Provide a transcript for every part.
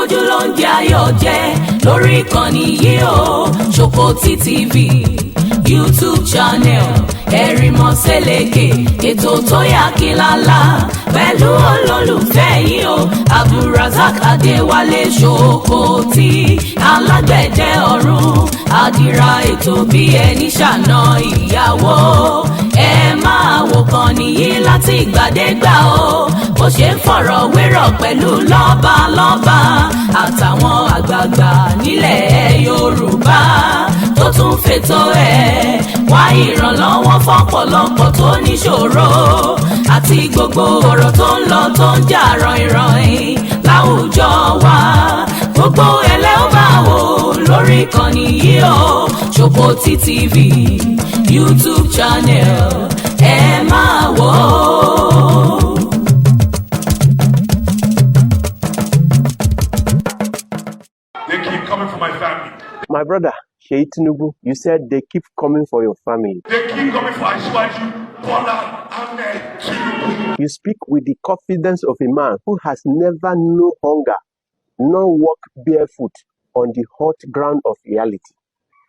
Fojú ló ń jẹ ayọ̀ jẹ lórí ìkànnì yìí o. Ṣòkòtì TV YouTube channel, Ẹ̀rìnmọ́sẹ̀lẹ̀kẹ̀, ètò tó yà kí lálá pẹ̀lú olólùfẹ́ yìí o, Abdulrasaq Adéwálé Ṣòkòtì, alágbẹ̀dẹ ọ̀run, àdìrà ètò bí ẹni ṣàna ìyàwó. Ẹ máa wò kàn nìyí láti ìgbàdégbà o, bó ṣe ń fọ̀rọ̀ wérọ̀ pẹ̀lú lọ́balọ́ba àtàwọn àgbààgbà nílẹ̀ Yorùbá, tó tún fètò ẹ̀ wá ìrànlọ́wọ́ fọ́pọ̀lọpọ̀ tó níṣòro, àti gbogbo ọ̀rọ̀ tó ń lọ tó ń jà ràìnràìn láwùjọ wa. Gbogbo ẹlẹ́ ó máa wò lórí ìkànnì yìí o, Ṣòkòtì TV YouTube channel, ẹ máa wò ó. They keep coming for my family. My brother, Seyi Tinubu, you said they keep coming for your family. They keep coming for Asiwaju Bola Ahmed Tinubu. You speak with the confidence of a man who has never known hunger, nor walked barefoot on the hot ground of reality.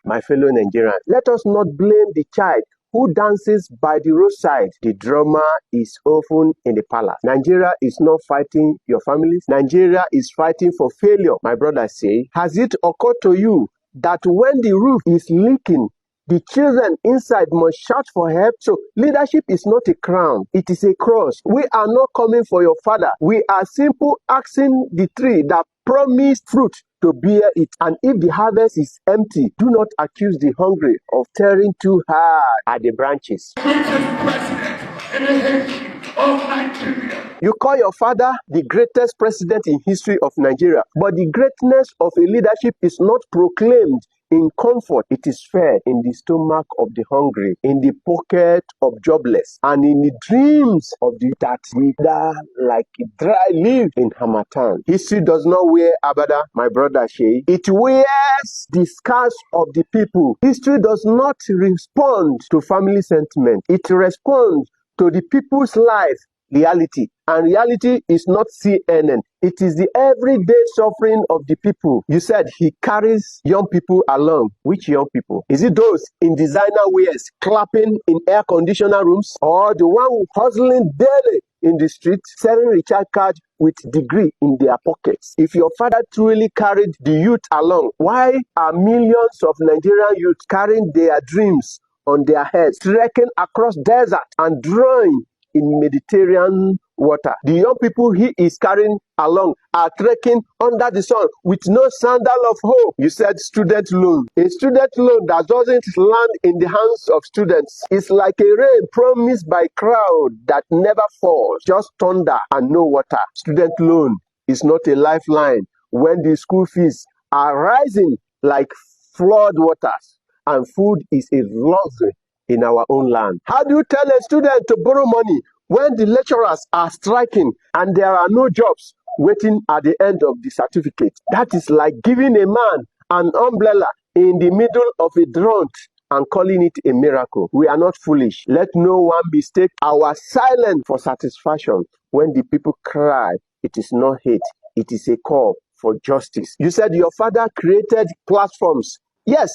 My fellow Nigerians, let us not blame the child who dances by the roadside. The drummer is often in the palace. Nigeria is not fighting your families. Nigeria is fighting for failure. My brother say, has it occurred to you that when the roof is leaking, the children inside must shout for help? So leadership is not a crown, it is a cross. We are not coming for your father. We are simple asking the tree that promised fruit to bear it. And if the harvest is empty, do not accuse the hungry of tearing too hard at the branches. Greatest president in the history of Nigeria. You call your father the greatest president in history of Nigeria, but the greatness of a leadership is not proclaimed in comfort. It is fed in the stomach of the hungry, in the pocket of jobless, and in the dreams of the that wither like a dry leaf in harmattan. History does not wear agbada, my brother Seyi. It wears the scars of the people. History does not respond to family sentiment. It responds to the people's life reality. And reality is not CNN. It is the everyday suffering of the people. You said he carries young people along. Which young people? Is it those in designer wears clapping in air conditioner rooms, or the one who hustling daily in the street selling recharge card with degree in their pockets? If your father truly carried the youth along, why are millions of Nigerian youth carrying their dreams on their heads, trekking across desert and drawing in Mediterranean water? The young people he is carrying along are trekking under the sun with no sandal of hope. You said student loan. A student loan that doesn't land in the hands of students is like a rain promised by crowd that never falls, just thunder and no water. Student loan is not a lifeline when the school fees are rising like flood waters and food is a luxury in our own land. How do you tell a student to borrow money when the lecturers are striking and there are no jobs waiting at the end of the certificate? That is like giving a man an umbrella in the middle of a drought and calling it a miracle. We are not foolish. Let no one mistake our silence for satisfaction. When the people cry, it is not hate, it is a call for justice. You said your father created platforms. Yes,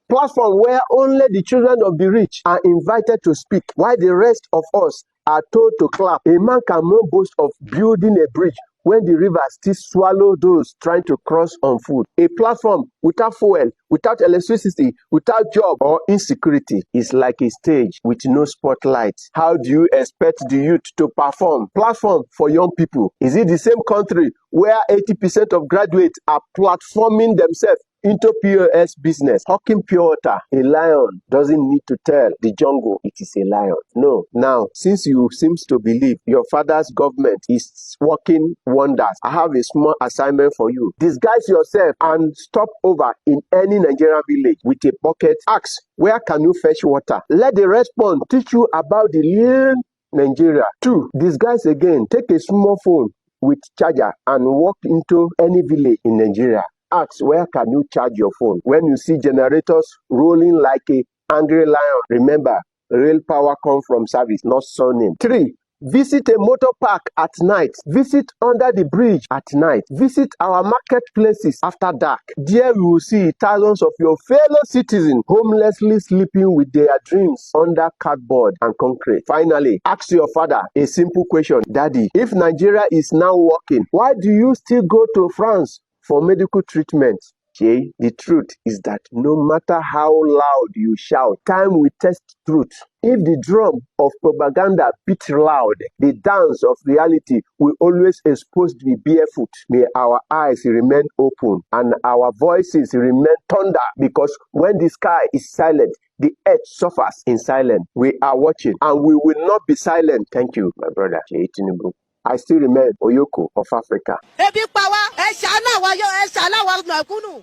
platform where only the children of the rich are invited to speak, while the rest of us are told to clap. A man cannot boast of building a bridge when the river still swallow those trying to cross on foot. A platform without fuel, without electricity, without job or insecurity is like a stage with no spotlight. How do you expect the youth to perform? Platform for young people. Is it the same country where 80% of graduates are platforming themselves into POS business, hawking pure water? A lion doesn't need to tell the jungle it is a lion. No. Now, since you seems to believe your father's government is working wonders, I have a small assignment for you. Disguise yourself and stop over in any Nigerian village with a bucket. Ask, where can you fetch water? Let the response teach you about the real Nigeria. Two, disguise again. Take a small phone with charger and walk into any village in Nigeria. Ask, where can you charge your phone? When you see generators rolling like a angry lion, remember, real power comes from service, not surname. Three, Visit a motor park at night. Visit under the bridge at night. Visit our marketplaces after dark. There you will see thousands of your fellow citizens homelessly sleeping with their dreams under cardboard and concrete. Finally, ask your father a simple question. Daddy, if Nigeria is now working, why do you still go to France for medical treatment? Jay, the truth is that no matter how loud you shout, time will test truth. If the drum of propaganda beats loud, the dance of reality will always expose the barefoot. May our eyes remain open and our voices remain thunder, because when the sky is silent, the earth suffers in silence. We are watching and we will not be silent. Thank you, my brother, Seyi Tinubu. I still remain Oyoko of Africa. Ebi pa wá, ẹ ṣàánú àwa yó, ẹ ṣàánú àwa mẹ̀kúnnù.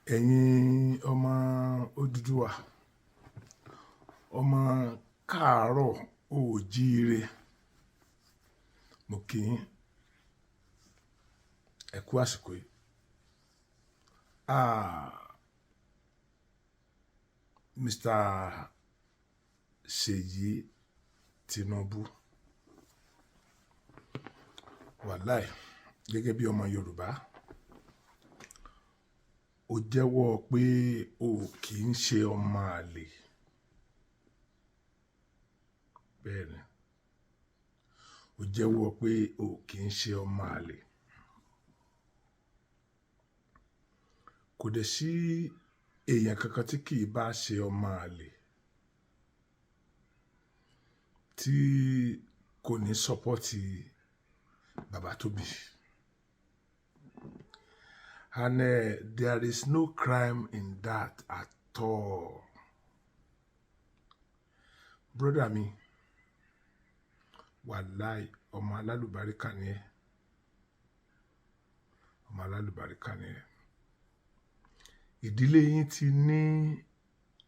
Ẹ̀yin ọmọ Odùduwà, ọmọ káàárọ̀ oòjíire, mo kí yín, ẹ kú àsìkò yìí. Ah, Mr. Ṣèyí Tinubu, wàláì, gẹ́gẹ́ bí ọmọ Yorùbá, ó jẹ́wọ́ pé o kì í ṣe ọmọ àlè. Bẹ́ẹ̀ ni, ó jẹ́wọ́ pé o kì í ṣe ọmọ àlè. Kò dẹ̀ sí èèyàn kankan tí kì í bá ṣe ọmọ àlè tí kò ní support bàbá tó bí. And there is no crime in that at all. Brother mi, wàláì, ọmọ alálùbáríkà ni ẹ́, ọmọ alálùbáríkà ni ẹ́. Ìdílé yín ti ní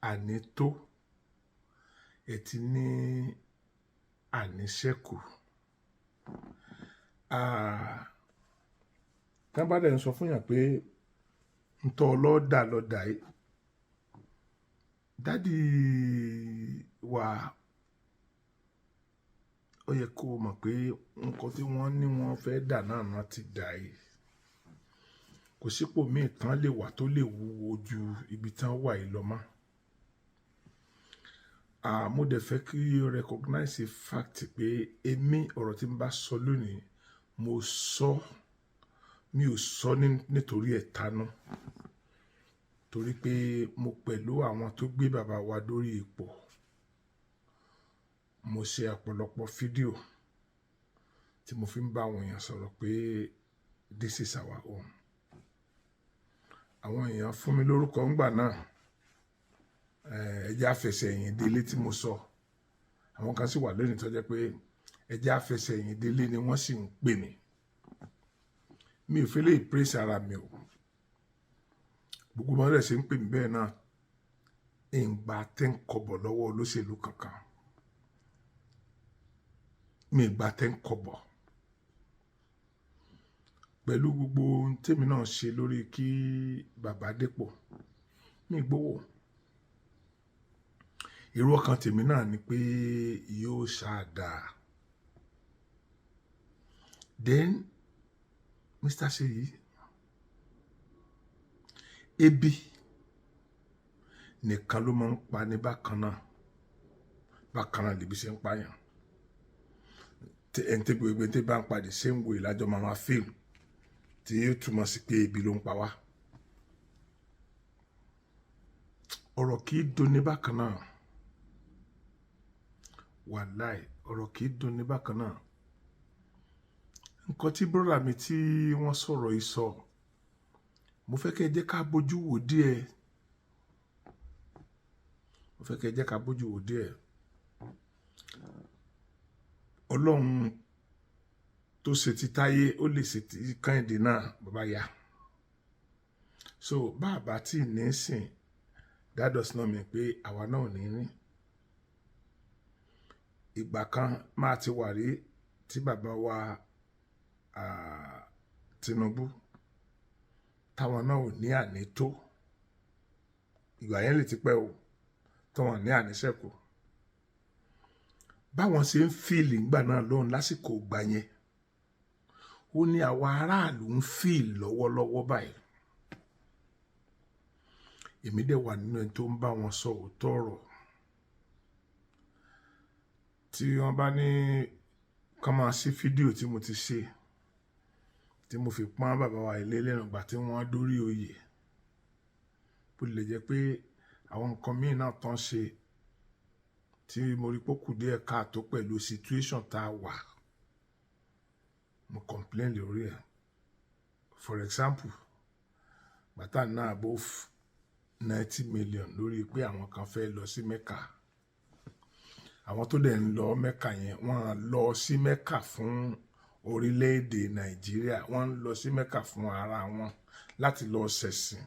ànító, ẹ ti ní àníṣẹ́kù. Ah, tá bá dẹ̀ ń sọ fún yàn pé ntọ́ ọlọ́dà lọ́dà yìí, daddy wa, ó yẹ kó o mọ̀ pé nǹkan tí wọ́n ní wọ́n fẹ́ dà náà náà ti dà yìí. Kò sípò míì tán lè wà tó lè wúwo ju ibi tán wà yìí lọ mọ́. Ah, mo dẹ̀ fẹ́ kí o recognize the fact pé èmi, ọ̀rọ̀ tí n bá sọ lónìí, mo sọ, mi ò sọ nítorí ẹ̀tanú, torí pé mo pẹ̀lú àwọn tó gbé bàbá wa dórí ipò. Mo ṣe ọ̀pọ̀lọpọ̀ fídíò tí mo fi ń bá àwọn èèyàn sọ̀rọ̀ pé this is our own. Àwọn èèyàn fún mi lórúkọ ńgbà náà, ẹ jẹ́ àfẹsẹ̀ ẹ̀yìn délé tí mo sọ. Àwọn kan sì wà lónìí tó jẹ́ pé ẹ jẹ́ àfẹsẹ̀ ẹ̀yìn délé ni wọ́n sì ń pè mí. Mi ò fi lè praise ara mi o. Gbogbo bọ́n rẹ̀ ṣe ń pè mí bẹ́ẹ̀ náà, ń gba 10 kọ́bọ̀ lọ́wọ́ olóṣèlú kankan. Mi gba 10 kọ́bọ̀. Pẹ̀lú gbogbo ohun tèmi náà ṣe lórí kí bàbá dépò, mi gbowó. Èrò ọkàn tèmi náà ni pé yóò ṣáà dáa. Then, Mr. Seyi, ebi nìkan ló máa ń pa ní bákan náà. Bákan náà lèbi ṣe ń pààyàn. Ẹni tí gbogbo ẹni tí bá ń pa the same way lájọ máa máa feel, tí yóò túmọ̀ sí pé ebi ló ń pa wá. Ọ̀rọ̀ kì í dunni bákan náà. Wàláì, ọ̀rọ̀ kì í dunni bákan náà. Nǹkan tí brother mi tí wọ́n sọ̀rọ̀ yìí sọ, mo fẹ́ kẹ́ ẹ jẹ́ ká bójú wò díẹ̀. Mo fẹ́ kẹ́ ẹ jẹ́ ká bójú wò díẹ̀. Ọlọ́run tó ṣe ti Táyé, ó lè ṣe ti Kẹ́hìndé náà bàbá ya. So bá a bá tí ní sìn, that does not mean pé àwa náà ò ní ní. Ìgbà kan máa ti wà rí tí bàbá wa Tinubu táwọn náà ò ní ànító. Ìgbà yẹn lè ti pẹ́ o, táwọn ní àníṣẹ́kù. Báwọn ṣe ń feel ńgbà náà lọ́hùn lásìkò ìgbà yẹn, ó ní àwa aráàlú ń feel lọ́wọ́lọ́wọ́ báyìí. Èmi dẹ̀ wà nínú ẹni tó ń bá wọn sọ òótọ́ ọ̀rọ̀. Tí wọ́n bá ní kán máa sí fídíò tí mo ti ṣe, tí mo fi pọ́n bàbá wa ilé lẹ́nu ìgbà tí wọ́n dórí oyè, bó tilẹ̀ jẹ́ pé àwọn nǹkan míì náà tán ṣe tí mo rí pé ó kù díẹ̀ káàtó pẹ̀lú situation tá a wà, mo complain lórí ẹ̀. For example, bàtà náà above 90 million lórí pé àwọn kan fẹ́ lọ sí Mecca. Àwọn tó dẹ̀ ń lọ Mecca yẹn, wọ́n á lọ sí Mecca fún orílẹ̀-èdè Nàìjíríà, wọ́n ń lọ sí Mecca fún ara wọn láti lọ ṣẹ̀sìn.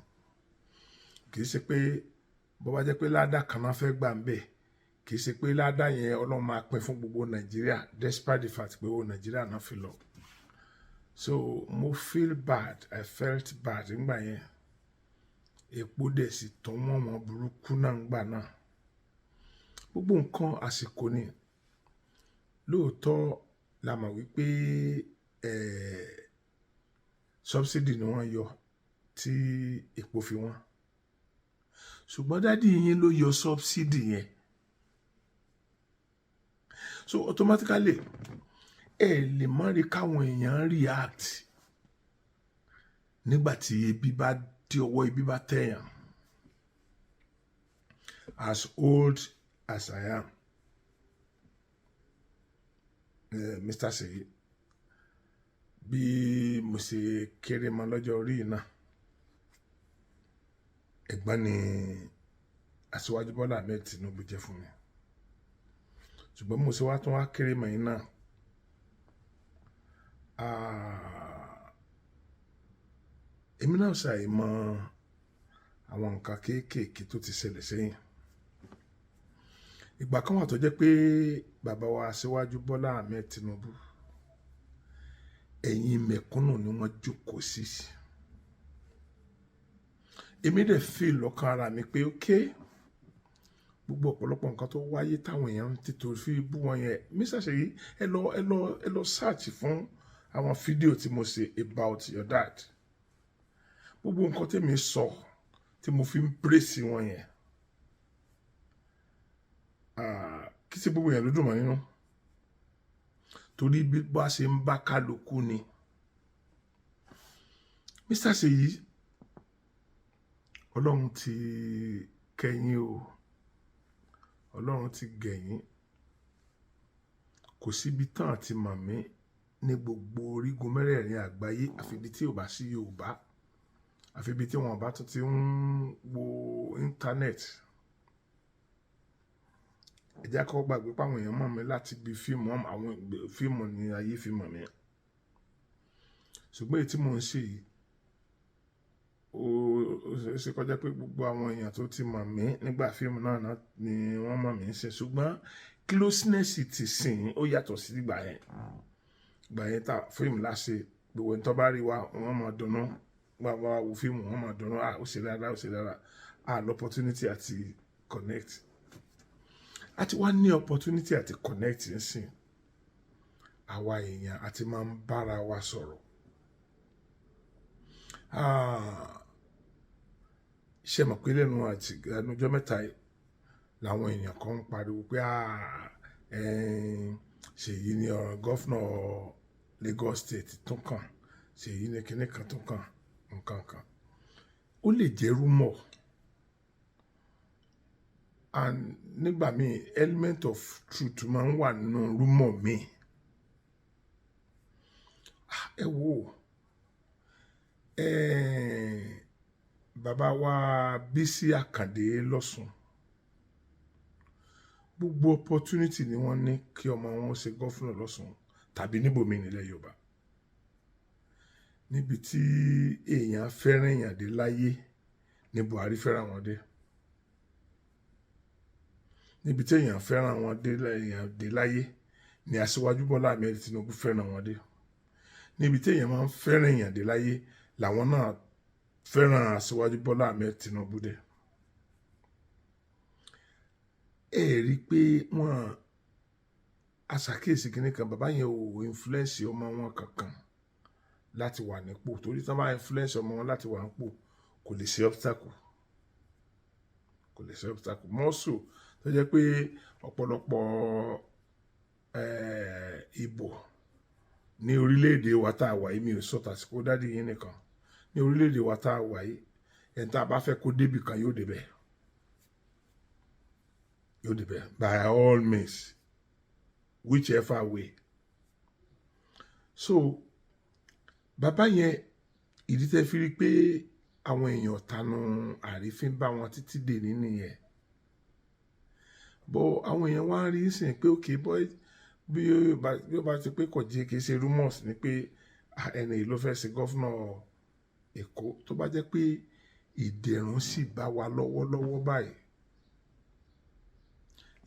Kì í ṣe pé bó bá jẹ́ pé ládà kan náà fẹ́ gbà ń bẹ̀, kì í ṣe pé ládà yẹn Ọlọ́run máa pín fún gbogbo Nàìjíríà, despite the fact pé owó Nàìjíríà náà fi lọ. So mo feel bad, I felt bad nígbà yẹn. Epo dẹ̀ sì tọ́ wọ́n wọn burúkú náà ńgbà náà. Gbogbo nǹkan, àsìkò ni. Lóòótọ́ la mọ̀ wípé subsidy ni wọ́n yọ tí epo fi wọ́n, ṣùgbọ́n daddy yín ló yọ subsidy yẹn, so automatically ẹ lè má rí káwọn èèyàn react nígbà tí ebi bá tí ọwọ́ ebi bá tẹ̀yàn. As old as I am, Mr. Seyi, bí mo ṣe kéré mọ́ lọ́jọ́ orí yìí náà, ẹ̀gbọ́n ni Aṣíwájú Bọ́lá Ahmed Tinubu jẹ́ fún mi. Ṣùgbọ́n mo ṣe wá tún wá kéré mọ́ yín náà, èmi náà ṣàìmọ̀ àwọn nǹkan kéékèèké tó ti ṣẹlẹ̀ sẹ́yìn. Ìgbà kan wà tó jẹ́ pé bàbá wa Aṣíwájú Bọ́lá Ahmed Tinubu, ẹ̀yìn mẹ̀kúnnù ni wọ́n jókòó sí. Èmi dẹ̀ fi lọ́kàn ara mi pé ok, gbogbo ọ̀pọ̀lọpọ̀ nǹkan tó wáyé táwọn èèyàn ti tó fi bú wọn yẹn, Mr. Seyi, ẹ lọ search fún àwọn fídíò tí mo ṣe about your dad. Gbogbo nǹkan tí mi sọ tí mo fi ń praise wọn yẹn, kí sí gbogbo yẹn ló dùn mọ́ nínú, torí bí bá ṣe ń bá kálukú ni. Mr. Seyi, Ọlọ́run ti kẹ́yìn o, Ọlọ́run ti gẹ̀yìn. Kò síbi tán àti màmí ní gbogbo orígun mẹ́rẹ̀ẹ̀rin àgbáyé, àfi ibi tí ò bá sí Yorùbá, àfi ibi tí wọn bá tún ti ń wo internet. Ẹ jẹ́ kó gbàgbé páwọn èèyàn mọ̀ mí láti bí fíìmù. Àwọn fíìmù ní ayé fi mọ̀ mí, ṣùgbọ́n èyí tí mò ń ṣe yìí, ó ṣe kọjá pé gbogbo àwọn èèyàn tó ti mọ̀ mí nígbà fíìmù náà ni wọ́n mọ̀ mí ń ṣe. Ṣùgbọ́n closeness ti sìn ó yàtọ̀ sí ìgbà yẹn. Ìgbà yẹn tá fíìmù láṣẹ, gbogbo ẹni tó bá rí wa, wọ́n máa dunnú. Wọ́n bá wo fíìmù, wọ́n máa dunnú, "Ah, ó ṣe dáadáa, ó ṣe dáadáa." Ah, l'opportunity àti connect, àti wá ní opportunity àti connect nsìn, àwa èèyàn àti máa ń bára wa sọ̀rọ̀. Ah, ṣe mọ̀ pé lẹ́nu àti ẹnujọ́ mẹ́ta yìí làwọn èèyàn kan ń pariwo pé Ṣèyí ni ọ̀rọ̀ governor Lagos State tún kàn, Ṣèyí ni kinní kan tún kàn, nǹkan kan. Ó lè jẹ́ rumour, and nígbà míì element of truth máa ń wà nínú rumour míì. Ẹ wo bàbá wa Bísí Àkàndé lọ́sùn, gbogbo opportunity ni wọ́n ní kí ọmọ wọn ṣe governor lọ́sùn tàbí níbòmíì nílẹ̀ Yorùbá. Níbi tí èèyàn fẹ́ràn èèyàn dé láyé ní Buhari fẹ́ràn wọn dé. Níbi tí èèyàn fẹ́ràn wọn dé, èèyàn dé láyé ní Aṣíwájú Bọ́lá Ahmed Tinubu fẹ́ràn wọn dé. Níbi tí èèyàn máa ń fẹ́ràn èèyàn dé láyé làwọn náà fẹ́ràn Aṣíwájú Bọ́lá Ahmed Tinubu dé. Ẹ rí i pé wọ́n Aṣàkíyèsí kìíní kan, bàbá yẹn ò influence ọmọ wọn kankan láti wà nípò, torí tí wọ́n bá influence ọmọ wọn láti wà nípò, kò lè ṣe obstacle, kò lè ṣe obstacle mọ́sù tó jẹ́ pé ọ̀pọ̀lọpọ̀ ìbò ní orílẹ̀-èdè wa tá a wà yìí. Mi ò sọ tàsíkò daddy yín nìkan. Ní orílẹ̀-èdè wa tá a wà yìí, ẹni tá a bá fẹ́ kó débì kan, yóò débẹ̀, yóò débẹ̀ by all means, whichever way. So bàbá yẹn, ìdí tẹ́ fi rí pé àwọn èèyàn tanu àrífín bá wọn títí dè ní nìyẹn. Bọ́ àwọn èèyàn wá ń rí sìn pé ok boy, bí ó bá ti pé kò jẹ́, kì í ṣe rumors ni pé ẹni yìí ló fẹ́ ṣe governor Èkó, tó bá jẹ́ pé ìdẹ̀rùn sì bá wa lọ́wọ́lọ́wọ́ báyìí,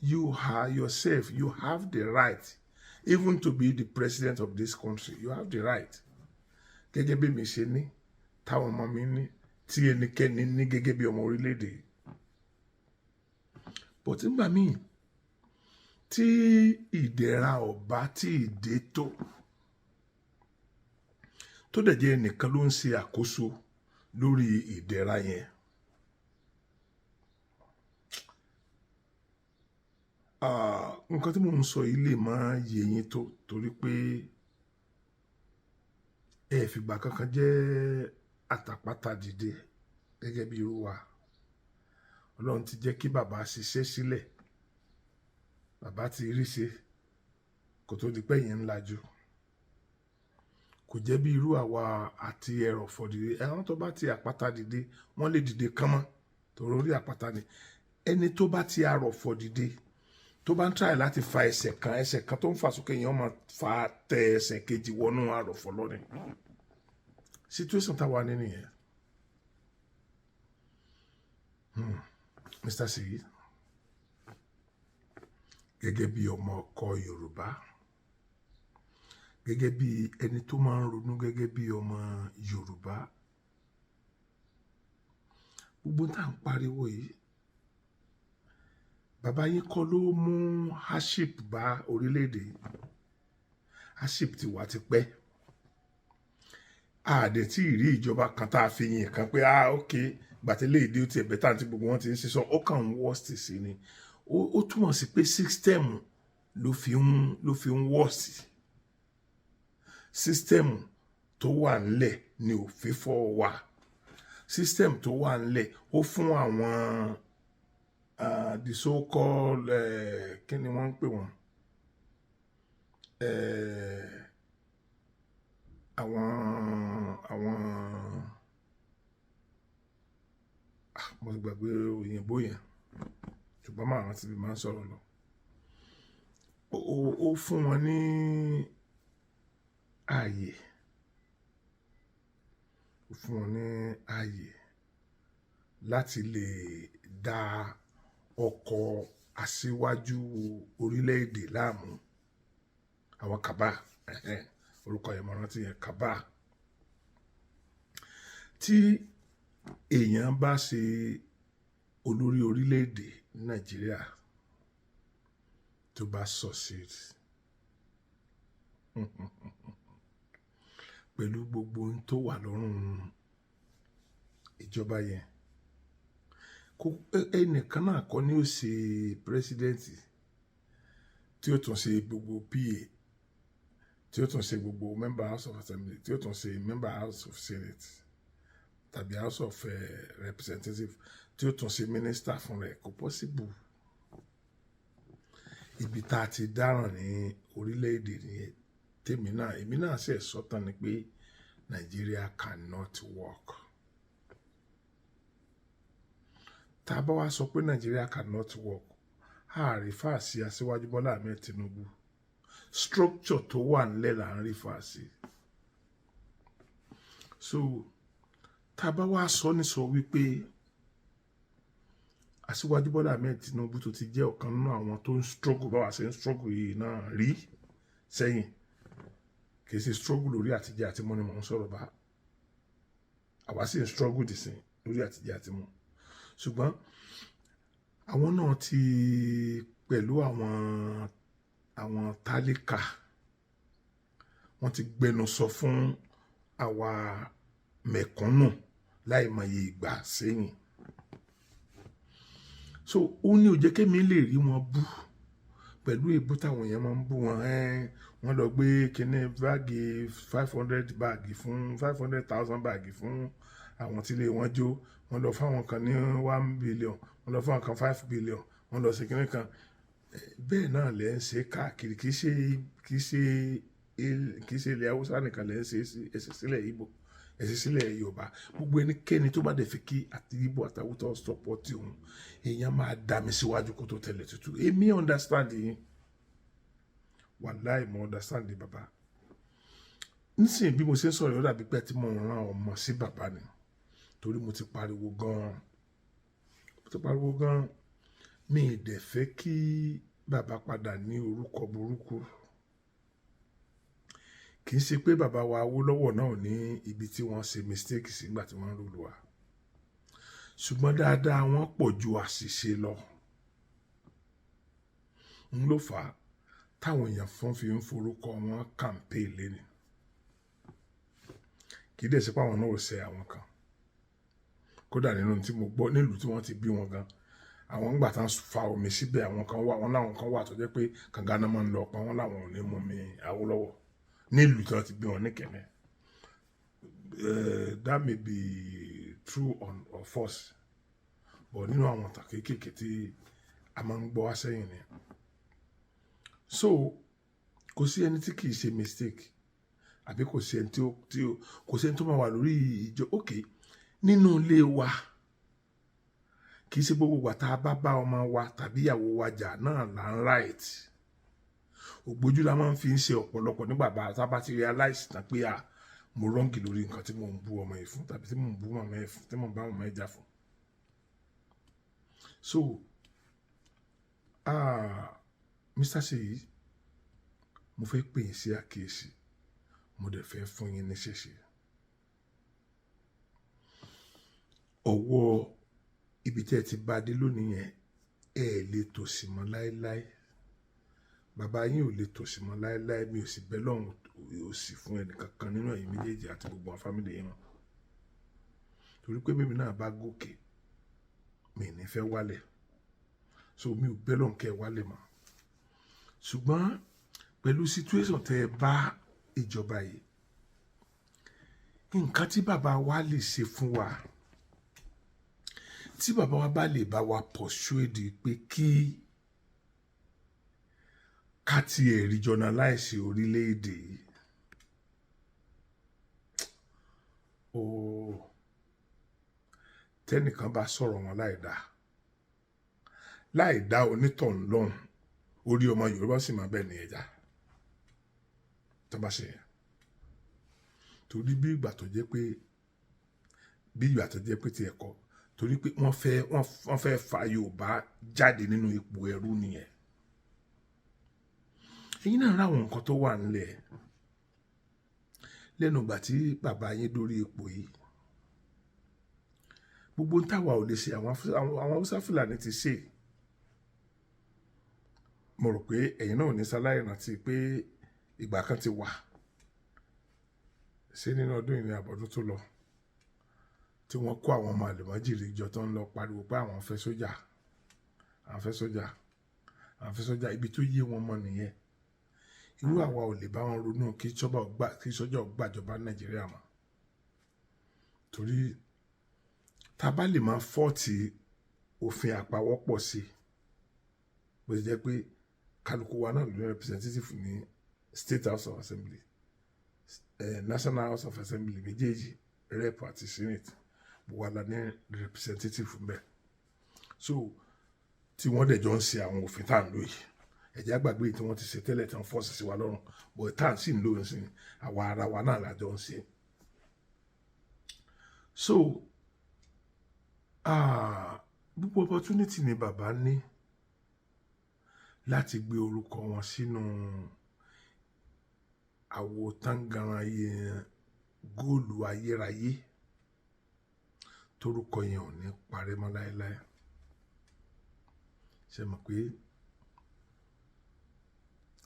you are yourself, you have the right even to be the president of this country. You have the right, gẹ́gẹ́ bí mi ṣe ní, táwọn ọmọ mi ní, tí ẹnikẹ́ni ní gẹ́gẹ́ bí ọmọ orílẹ̀-èdè. But nígbà míì tí ìdẹ̀ra ọ̀bá tí ìdè tó dẹ̀ jẹ́ ẹnìkan ló ń ṣe àkóso lórí ìdẹ̀ra yẹn, nǹkan tí mò ń sọ yìí lè máa yé yín tó, torí pé ẹ fìgbà kankan jẹ́ àtàpátá dìde gẹ́gẹ́ bí irú wa. Ọlọ́run ti jẹ́ kí bàbá ṣiṣẹ́ sílẹ̀, bàbá ti rí ṣe kó tó di pé yẹn ń lajú. Kò jẹ́ bí irú àwa àti ẹrọ̀fọ̀ dìde. Ẹ̀wọ̀n tó bá ti àpáta dìde, wọ́n lè dìde kánmọ́ torí orí àpáta ni. Ẹni tó bá ti arọ̀fọ̀ dìde, tó bá ń try láti fa ẹsẹ̀ kan, ẹsẹ̀ kan tó ń fà sókè yẹn, wọ́n máa fa tẹ ẹsẹ̀ kejì wọnú arọ̀fọ̀ lọ́ni. Situation táwa ní nìyẹn. Mr. Seyi, gẹ́gẹ́ bí ọmọ ọkọ Yorùbá, gẹ́gẹ́ bí ẹni tó máa ń ronú gẹ́gẹ́ bí ọmọ Yorùbá, gbogbo tá à ń pariwo yìí, bàbá yín kọ́ ló mú hardship bá orílẹ̀-èdè yìí. Hardship ti wà tipẹ́. Àdè tí ì rí ìjọba kan tá a fi yìn kan pé, ah, ok, gbàtẹ́lẹ̀ ìdí ó ti ẹ̀bẹ̀ tá àti gbogbo wọn ti ń sísọ, ó kàn ń worst sí ni. Ó túmọ̀ sí pé system ló fi ń worst. System tó wà ńlẹ̀ ni ò fífọ́ wa. System tó wà ńlẹ̀, ó fún àwọn the so called, kí ni wọ́n ń pè wọ́n, àwọn, mo ti gbàgbé òyìnbó yẹn, ṣùgbọ́n màá rántí bí máa ń sọ̀rọ̀ lọ. Ó fún wọn ní ààyè, ó fún wọn ní ààyè láti lè dá ọkọ̀ aṣíwájú orílẹ̀-èdè láàmú. Àwọn cabal, orúkọ yẹn mo rántí yẹn, cabal. Tí èèyàn bá ṣe olórí orílẹ̀-èdè ní Nàìjíríà, tó bá succeed pẹ̀lú gbogbo ohun tó wà lọ́rùn ìjọba yẹn, kó ẹnìkan náà kọ́ ni ó ṣe president, tí ó tún ṣe gbogbo PA, tí ó tún ṣe gbogbo member House of Assembly, tí ó tún ṣe member House of Senate tàbí House of Representative, tí ó tún ṣe minister fún rẹ̀. Kò possible. Ibi tá a ti dáràn ní orílẹ̀-èdè nìyẹn. Tèmi náà, èmi náà sì sọ́tàn ni pé Nigeria cannot work. Tá a bá wá sọ pé Nigeria cannot work, a refer sí Aṣíwájú Bọ́lá Ahmed Tinubu. Structure tó wà nílẹ̀ là ń refer sí. So tá a bá wá sọ ní sọ wípé Aṣíwájú Bọ́lá Ahmed Tinubu, tó ti jẹ́ ọ̀kan nínú àwọn tó ń struggle báwa ṣe ń struggle yìí náà rí sẹ́yìn, kì í ṣe struggle lórí àtijẹ àti mu ni mò ń sọ̀rọ̀ bá. Àwa sì ń struggle dìsìn lórí àtijẹ àti mu, ṣùgbọ́n àwọn náà ti pẹ̀lú àwọn Àwọn tálíkà, wọ́n ti gbẹnu sọ fún àwa mẹ̀kúnnù láìmọye ìgbà sẹ́yìn. So ó ní ó jẹ́ kémi lè rí wọn bú pẹ̀lú èébú táwọn èèyàn máa ń bú wọn. Wọ́n lọ gbé kinní báàgì, 500 báàgì fún 500,000 báàgì fún àwọn tí ilé wọn jó. Wọ́n lọ fáwọn kan ní 1 billion, wọ́n lọ fáwọn kan 5 billion, wọ́n lọ sí kinní kan. Bẹ́ẹ̀ náà lẹ́ ń ṣe káàkiri. Kì í ṣe ilẹ̀ Haúsá nìkan lẹ́ ń ṣe ẹsẹ̀ sílẹ̀ Ìgbò, ẹsẹ̀ sílẹ̀ Yorùbá. Gbogbo ẹnikẹ́ni tó bá dẹ̀ fi kí àti Ìgbò àtàwùtọ́ support òun, èèyàn máa dá mi síwájú kó tó tẹ̀lé tútù. Èmi understand yín, wàláì, mo understand bàbá. Nísìnyí bí mo ṣe ń sọ̀rọ̀, yóò dàbí pé tí mo rán ọmọ sí bàbá ni, torí mo ti pariwo gan-an, mo ti pariwo gan-an. Mi ì dẹ̀ fẹ́ kí bàbá padà ní orúkọ burúkú. Kì í ṣe pé bàbá wa Awólọ́wọ̀ náà ní ibi tí wọ́n ṣe mistake sígbà tí wọ́n ń rule wa, ṣùgbọ́n dáadáa wọn pọ̀ ju àṣìṣe lọ. Ń ló fà á táwọn èèyàn fún fi ń forúkọ wọn campaign lẹ́nu. Kì í dẹ̀ sí pé àwọn náà ò ṣe àwọn kan. Kódà nínú tí mo gbọ́, nílùú tí wọ́n ti bí wọn gan, àwọn ńgbà tán fa omi síbẹ̀, àwọn kan wà, wọn láwọn kan wà tó jẹ́ pé kànga náà máa ń lọ pa wọn, láwọn ò ní mú mi Awólọ́wọ̀ nílùú tí wọ́n ti bí wọn ní Kẹ̀mẹ́. That may be true or false, but nínú àwọn ìtàn kéékèèké tí a máa ń gbọ́ wá sẹ́yìn ni. So kò sí ẹni tí kìí ṣe mistake, àbí kò sí ẹni tí ó kò sí ẹni tó máa wà lórí ìjọ òkè nínú ilé wa. Kì í ṣe gbogbo ìgbà tá a bá bá ọmọ wa tàbí ìyàwó wa jà náà là ń right. Ògbójú la máa ń fi ń ṣe ọ̀pọ̀lọpọ̀ nígbà bá tá a bá ti realize tán pé à mo wrong lórí nǹkan tí mò ń bú ọmọ yìí fún, tàbí tí mò ń bú màmá yìí fún, tí mò ń bá màmá yìí jà fún. So Mr. Seyi, mo fẹ́ pè yín sí àkíyèsí, mo dẹ̀ fẹ́ fún yín ní ṣẹ̀ṣẹ̀ ọwọ́ ibi tí ẹ ti bá dé lónìí yẹn. Ẹ lè tòṣì mọ́ láéláé, bàbá yín ò lè tòṣì mọ́ láéláé. Mi ò sì bẹ́ lọ́hùn ò sì fún ẹnìkankan nínú ẹ̀yin méjèèjì àti gbogbo àwọn family yín mọ́, torí pé mímí náà bá gòkè, mi ní fẹ́ wálẹ̀. So mi ò bẹ́ lọ́hùn kẹ́ ẹ wálẹ̀ mọ́. Ṣùgbọ́n pẹ̀lú situation tẹ́ ẹ bá ìjọba yìí, nǹkan tí bàbá wa lè ṣe fún wa, tí bàbá wa bá lè bá wa persuade pé kí ká tiẹ̀ regionalize orílẹ̀-èdè yìí, ooo, tẹ́nìkan bá sọ̀rọ̀ wọn láì dá, láì dá onítọ̀hún lọ́hùn, orí ọmọ Yorùbá sì máa bẹ́ẹ̀ ní ẹja tó bá ṣe yẹn, torí bí ìgbà tó jẹ́ pé tiẹ̀ kọ́, torí pé wọ́n fẹ́ fa Yorùbá jáde nínú ipò ẹrú nìyẹn. Ẹ̀yin náà ráwọn nǹkan tó wà nílẹ̀ lẹ́nu ìgbà tí bàbá yín dórí ipò yìí. Gbogbo ń táwa ò lè ṣe, àwọn Haúsá Fúlàní ti ṣe. Mo rò pé ẹ̀yin náà ò ní sáláì rántí pé ìgbà kan ti wà, ṣé nínú ọdún ìrìn àbọ̀dún tó lọ, tí wọ́n kó àwọn ọmọ àlùmọ́jìrì ìjọ tó ń lọ pariwo pé àwọn fẹ́ sójà, àwọn fẹ́ sójà, àwọn fẹ́ sójà. Ibi tó yé wọn mọ́ nìyẹn. Irú àwa ò lè bá wọn ronú kí sọ́jà gbàjọba Nàìjíríà mọ́, torí tá a bá lè máa fọ́ọ̀tì òfin àpawọ́pọ̀ sí, bó ti jẹ́ pé kálukú wa náà ló ní representative ní State House of Assembly, National House of Assembly méjèèjì, rep àti senate, gbogbo wa la ní representative mbẹ. So tí wọ́n dẹ̀ jọ ń ṣe àwọn òfin tá à ń lò yìí, ẹ̀jẹ̀ àgbàgbé tí wọ́n ti ṣe tẹ́lẹ̀ tí wọ́n force sí wa lọ́rùn, bọ̀ tá à ń sì ń lò ń sìn, àwa ara wa náà la jọ ń ṣe. So gbogbo opportunity ni bàbá ní láti gbé orúkọ wọn sínú àwo táǹgàràn yẹn, góòlù ayérayé, torúkọ yẹn ò ní parẹ́ mọ́ láéláé. Ṣe mọ̀ pé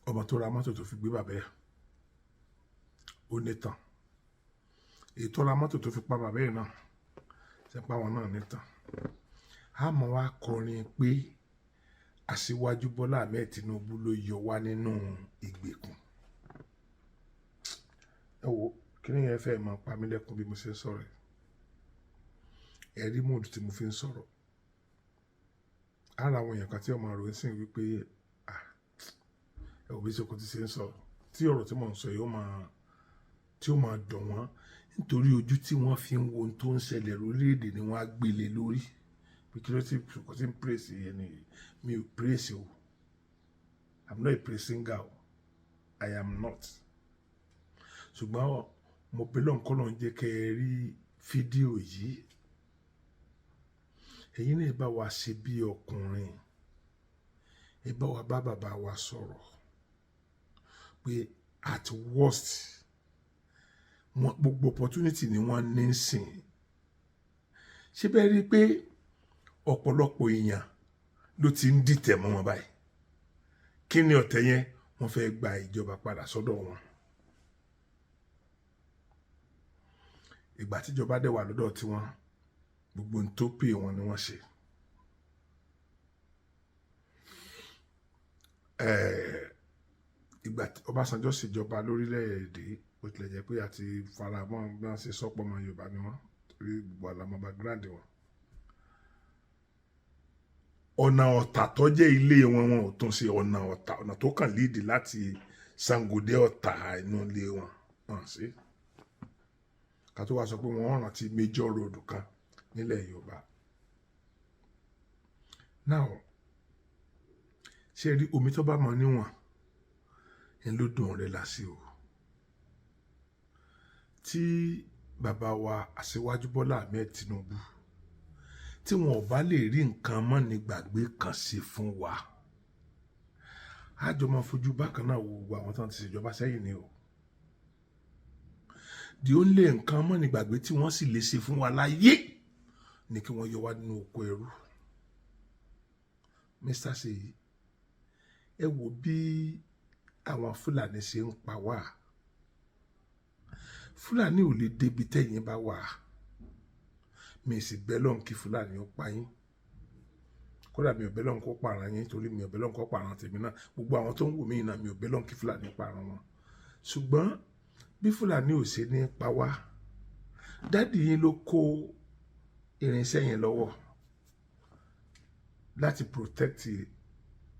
Ọmọ tó ra mọ́tò tó fi gbé bàbá ẹ̀, ó nítàn. Èyí tó ra mọ́tò tó fi pa bàbá ẹ̀ náà ṣe pa wọn náà nítàn. A mọ̀ wá kọrin pé Aṣíwájú Bọ́lá Ahmed Tinubu ló yọ wá nínú ìgbèkùn. Ẹ wo kí ni yẹn fẹ́ máa pa mí lẹ́kùn bí mo ṣe ń sọ̀rọ̀. Ẹ rí mood tí mo fi ń sọ̀rọ̀. Ara àwọn èèyàn kan tí ọmọ rò ń sìn wípé, ah, ẹ wò bí Soko ti ṣe ń sọ̀rọ̀, tí ọ̀rọ̀ tí mò ń sọ yìí ó máa tí ó máa dùn wọ́n, nítorí ojú tí wọ́n fi ń wo ohun tó ń ṣẹlẹ̀ lórílẹ̀‐èdè ni wọ́n á gbélé lórí pé kí ló ti kò tí ń praise ẹni. Mi ò praise o. I'm not a praise singer o, I am not. Ṣùgbọ́n mo bẹ̀ lọ́n kọ́ lọ́n jẹ́ kẹ́ ẹ rí fídíò yìí. Ẹ̀yin náà bá wa ṣe bí ọkùnrin, ẹ bá wa bá bàbá wa sọ̀rọ̀ pé at worst wọn, gbogbo opportunity ni wọ́n ní sìn. Ṣé bẹ́ẹ̀ rí i pé ọ̀pọ̀lọpọ̀ èèyàn ló ti ń dìtẹ̀ mọ́ wọn báyìí? Kí ni ọ̀tẹ̀ yẹn? Wọ́n fẹ́ gba ìjọba padà sọ́dọ̀ wọn. Ìgbà tíjọba dẹ̀ wà lọ́dọ̀ tiwọn, gbogbo ohun tó pè wọn ni wọ́n ṣe. Ìgbà tí Ọbásanjọ́ ṣèjọba lórílẹ̀‐èdè, bó tilẹ̀ jẹ́ pé àti faramọ́ bí wọ́n ṣe sọ́pọ̀ ọmọ Yorùbá ni wọ́n, torí gbogbo àlámọ́ background wọn. Ọ̀nà Ọ̀tà tó jẹ́ ilé wọn, wọn ò tún ṣe ọ̀nà Ọ̀tà, ọ̀nà tó kàn líìdì láti Ṣàngó dé Ọ̀tà inú ilé wọn wọn sí. Ká tó wá sọ pé wọ́n rántí major road kan nílẹ̀ Yorùbá. Now, ṣé rí omi tó bá mọ níwọ̀n ń ló dùn rẹ̀ lásì o. Tí bàbá wa Aṣíwájú Bọ́lá Ahmed Tinubu, tí wọn ò bá lè rí nǹkan mọ́ni gbàgbé kan sí fún wa, á jọ máa fojú bákan náà wo gbogbo àwọn tó ń ti ṣèjọba sẹ́yìn ni o. The only nǹkan mọ́ni gbàgbé tí wọ́n sì lè ṣe fún wa láyé ni kí wọ́n yọ wá nínú oko ẹrú. Mr. Seyi, ẹ wò bí àwọn Fúlàní ṣe ń pa wá. Fúlàní ò lè débi tẹ́yìn bá wà. Mi sì bẹ́ lọ́n kí Fúlàní ó pa yín. Kódà mi ò bẹ́ lọ́n kó pààrọ̀ yín, torí mi ò bẹ́ lọ́n kó pààrọ̀ tèmi náà. Gbogbo àwọn tó ń wò mí náà, mi ò bẹ́ lọ́n kí Fúlàní pààrọ̀ wọn. Ṣùgbọ́n bí Fúlàní ò ṣe ní pa wá, daddy yín ló kó irinṣẹ́ yẹn lọ́wọ́ láti protect the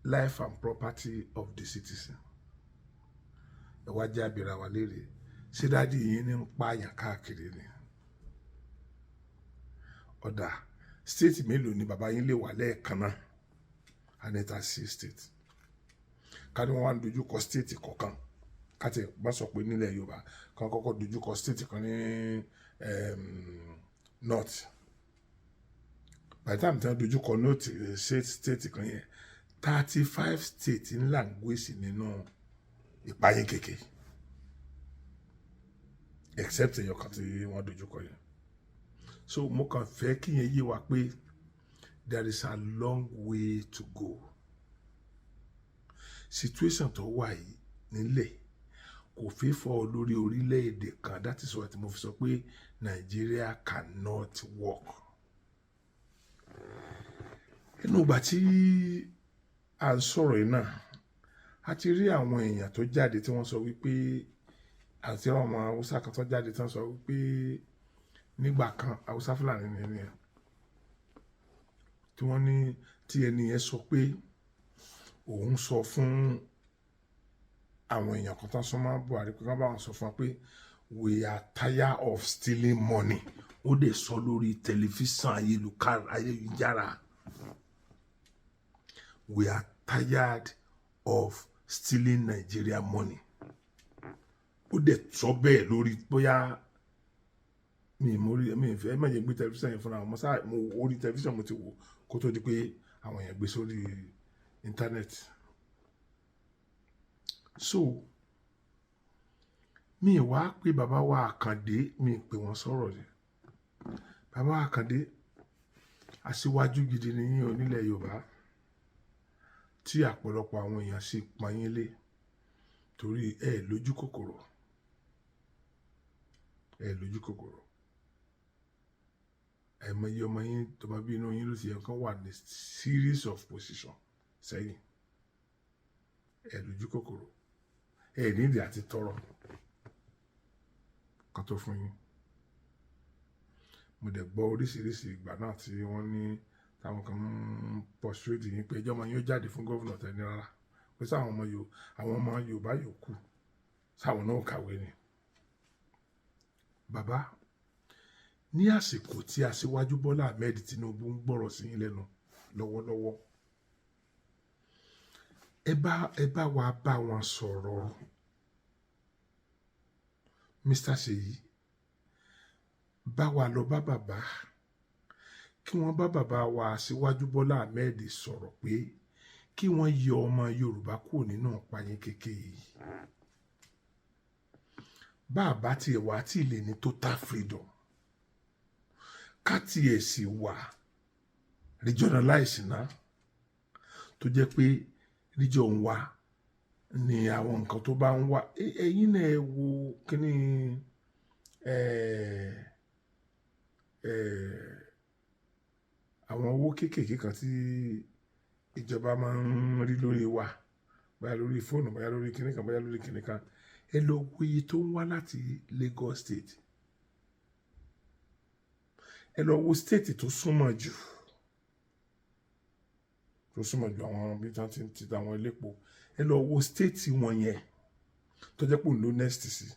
life and property of the citizen. Ẹ wá jẹ́ àbíra wa léèrè, ṣé daddy yín ní ń pààyàn káàkiri ni? Ọ̀dà state mélòó ni bàbá yín lè wà lẹ́ẹ̀kan náà? Anita sí state ká ní wọ́n wá ń dojú kọ state kọ̀ọ̀kan. Ká tiẹ̀ bá sọ pé nílẹ̀ Yorùbá kan, kọ́kọ́ dojú kọ state kan ní north. By the time tí wọ́n dojú kọ north state kan yẹn, 35 state ńlá ń gbèsè nínú ìpayín kékeré, except èèyàn kan tí wọ́n dojú kọ yẹn. So mo kàn fẹ́ kí yẹn yé wa pé there is a long way to go. Situation tó wà yìí nílẹ̀ kò fẹ́ lórí orílẹ̀-èdè kan. That is why mo fi sọ pé Nigeria cannot work. Inú ìgbà tí à ń sọ̀rọ̀ yìí náà, a ti rí àwọn èèyàn tó jáde tí wọ́n sọ wípé, àti àwọn Haúsá kan tó jáde tí wọ́n sọ wípé nígbà kan, Haúsá Fúlàní ni ẹni yẹn, tí wọ́n ní tí ẹni yẹn sọ pé òun sọ fún àwọn èèyàn kan tó ń súnmọ́ Buhari pé kán bá wọn sọ fún wa pé we are tired of stealing money. Ó dẹ̀ sọ lórí tẹlifíṣàn ayélujára, "We are tired of stealing Nigeria money." Ó dẹ̀ sọ bẹ́ẹ̀ lórí, bóyá mi mo rí, mi fẹ́ má jẹ́ gbé tẹlifíṣàn yẹn fúnra mo sáà mo orí tẹlifíṣàn mo ti wò kó tó di pé àwọn èèyàn gbé sórí íńtánẹ́ẹ̀tì. So mi wá pé bàbá wa Àkàndé, mi pè wọ́n sọ̀rọ̀ ni. Bàbá wa Àkàndé, aṣíwájú gidi ni yín onílẹ̀ Yorùbá tí àpọ̀lọpọ̀ àwọn èèyàn sì pọ́n yín lé. Torí ẹ lójú kòkòrò, ẹ lójú kòkòrò. Àìmọye ọmọ yín tó bá bí inú yín ló ti yẹ kán wà ní series of position sẹ́yìn. Ẹ lójú kòkòrò, ẹ nídìí àti tọrọ kan tó fún yín. Mo dẹ̀ gbọ́ oríṣiríṣi ìgbà náà tí wọ́n ní táwọn kan ń persuade yín pé ẹjọ́ ọmọ yín ó jáde fún governor, tẹ́ ní rárá, pé sáwọn ọmọ Yorùbá, àwọn ọmọ Yorùbá yòókù, sáwọn náà kàwé ni. Bàbá, ní àsìkò tí Aṣíwájú Bọ́lá Ahmed Tinubu ń gbọ́rọ̀ sí yín lẹ́nu lọ́wọ́lọ́wọ́, ẹ bá wa bá wọn sọ̀rọ̀. Mr. Ṣèyí, bá wa lọ bá bàbá, kí wọ́n bá bàbá wa Aṣíwájú Bọ́lá Ahmed sọ̀rọ̀ pé kí wọ́n yọ ọmọ Yorùbá kúrò nínú ìpayín kékeré yìí. Bá a bá tiẹ̀ wá tí lè ní total freedom, ká tiẹ̀ sì wà regionalize náà, tó jẹ́ pé region wa ni àwọn nǹkan tó bá ń wá. Ẹ̀yin náà, ẹ wo kíní àwọn owó kéékèèké kan tí ìjọba máa ń rí lórí wa, bóyá lórí fóònù, bóyá lórí kíní kan, bóyá lórí kíní kan. Ẹ lọ wo iye tó ń wá láti Lagos State. Ẹ lọ wo state tó súnmọ́ jù, tó súnmọ́ jù, àwọn bí wọ́n ti ń ti àwọn elépo. Ẹ lọ wo state wọn yẹn tó jẹ́ pé òun ló next sí.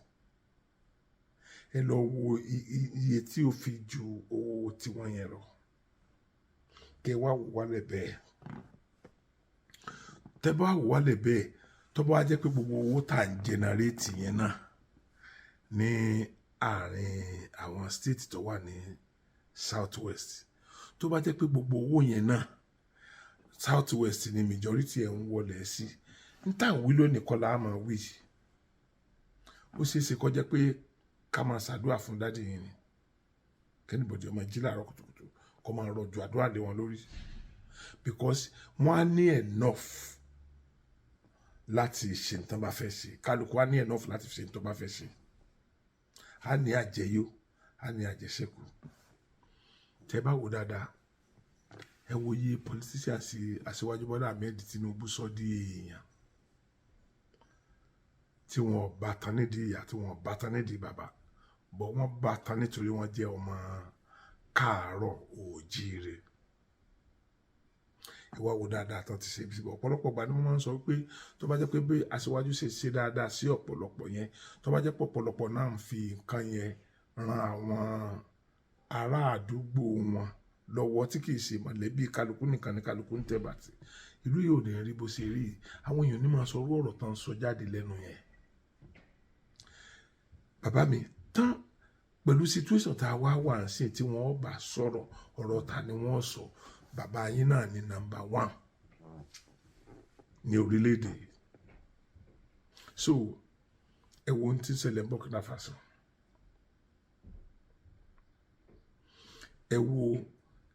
Ẹ lọ wo iye tí ó fi ju owó tiwọn yẹn lọ, kẹ wá wò wálẹ̀ bẹ́ẹ̀. Tẹ bá wò wálẹ̀ bẹ́ẹ̀, tó bá wá jẹ́ pé gbogbo owó tá à ń generate yẹn náà ní àárín àwọn state tó wà ní South West, tó bá jẹ́ pé gbogbo owó yẹn náà, South West ni majority ẹ̀ ń wọlé sí, n tá à ń wí lónìí kọ́ la máa wí. Ó ṣeé ṣe kó jẹ́ pé ká máa ṣàdúrà fún daddy yìí ni, kí anybody ọmọ jí láàárọ̀ kùtùkùtù, kó máa rọ̀jò àdúrà lé wọn lórí, because wọ́n á ní enough láti ṣe nǹkan bá fẹ́ ṣe. Kálukú á ní enough láti ṣe nǹkan bá fẹ́ ṣe, á ní àjẹyó, á ní àjẹṣẹ́kù. Tẹ́ bá wò dáadáa, ẹ wo iye politician sí Aṣíwájú Bọ́lá Ahmed Tinubu sọ di èèyàn tí wọn bá tán nídìí ìyá, tí wọn bá tán nídìí bàbá, bọ̀ wọ́n bá tán nítorí wọ́n jẹ́ ọmọ káàárọ̀ oòjíire. Ìwà wo dáadáa tán ti ṣe bí ọ̀pọ̀lọpọ̀ gbà ni wọ́n máa ń sọ pé tó bá jẹ́ pé bí Aṣíwájú ṣe ṣe dáadáa sí ọ̀pọ̀lọpọ̀ yẹn, tó bá jẹ́ pé ọ̀pọ̀lọpọ̀ náà ń fi nǹkan yẹn ran àwọn ará àdúgbò wọn lọ́wọ́, tí kì í ṣe mọ̀lẹ́bí kálukú nìkan ní kálukú ń tẹ̀ bàtì, ìlú yìí ò ní rí bó ṣe rí. Àwọn èèyàn ní máa sọ orú ọ̀rọ̀ tán sọ jáde lẹ́nu yẹn. Bàbá mi, tán pẹ̀lú situation tá a wá wà ń sìn, tí wọ́n bá sọ̀rọ̀, ọ̀rọ̀ ta ni wọ́n sọ? Bàbá yín náà ní number one ní orílẹ̀-èdè yìí. So ẹ wo ohun tí ń ṣẹlẹ̀ ní Burkina Faso. Ẹ wo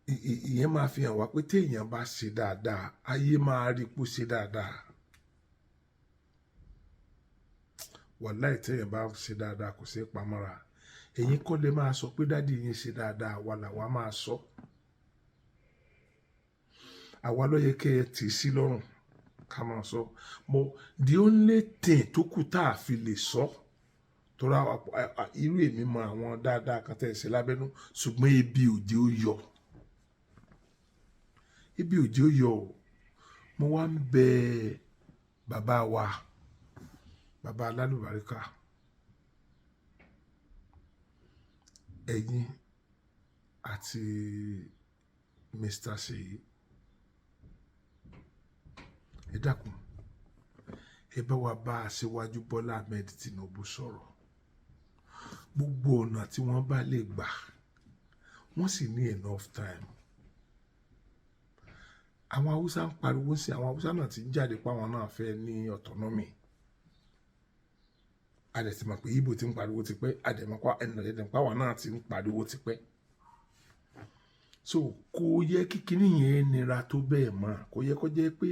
ìyẹn máa fi hàn wá pé téèyàn bá ṣe dáadáa, ayé máa rí kó ṣe dáadáa. Wàláì, téèyàn bá ṣe dáadáa, kò ṣeé pamọ́ra. Ẹ̀yin kọ́ lè máa sọ pé daddy yín ṣe dáadáa, àwa làwa máa sọ. Àwa ló yẹ kẹ́ ẹ tì í sí lọ́rùn ká máa sọ. Mo the only thing tó kù tá a fi lè sọ torí irú èmi mọ àwọn dáadáa kan tẹ́ ẹ ṣe lábẹ́nú, ṣùgbọ́n ebi òjò ó yọ, ebi òjò ó yọ o. Mo wá ń bẹ bàbá wa, bàbá alálùbáríkà, ẹ̀yin àti Mr. Seyi, ẹ dákun, ẹ bá wa bá Aṣíwájú Bọ́lá Ahmed Tinubu sọ̀rọ̀. Gbogbo ọ̀nà tí wọ́n bá lè gbà, wọ́n sì ní enough time. Àwọn Haúsá ń pariwo sí, àwọn Haúsá náà ti ń jáde pé àwọn náà fẹ́ ní autonomy. A dẹ̀ ti mọ̀ pé Ìgbò ti ń pariwo tipẹ́, a dẹ̀ mọ̀ pé àwọn náà ti ń pariwo tipẹ́. So kò yẹ kí kinní yẹn nira tó bẹ́ẹ̀ mọ́. Kò yẹ kó jẹ́ pé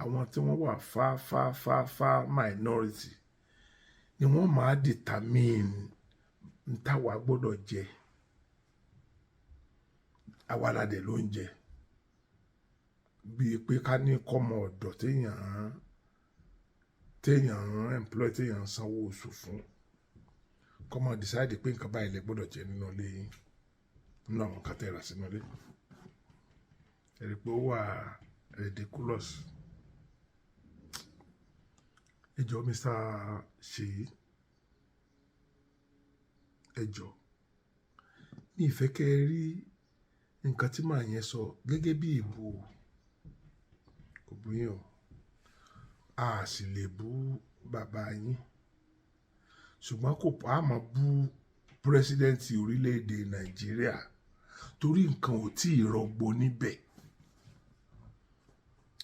àwọn tí wọ́n wà far, far, far, far minority. Ni wọ́n máa determine n táwa gbọ́dọ̀ jẹ. Àwa la dẹ̀ ló ń jẹ, bíi pé ká ní kọ́mọ ọ̀dọ̀ téèyàn employ, téèyàn ń sanwó oṣù fún, kọ́mọ decide pé nǹkan báyìí lẹ gbọ́dọ̀ jẹ nínú ilé yín, nínú àwọn nǹkan tẹ́ rà sínú ilé. Ẹ rí i pé ó wà ridiculous. Ẹ jọ̀ọ́, Mr. Ṣèyí, ẹ jọ̀ọ́, mi ì fẹ́ kẹ́ ẹ rí nǹkan tí màá yẹn sọ gẹ́gẹ́ bí ìbò. Kò bú yín o, a sì lè bú bàbá yín, ṣùgbọ́n kò á máa bú president orílẹ̀-èdè Nàìjíríà torí nǹkan ò tí ì rọgbọ níbẹ̀.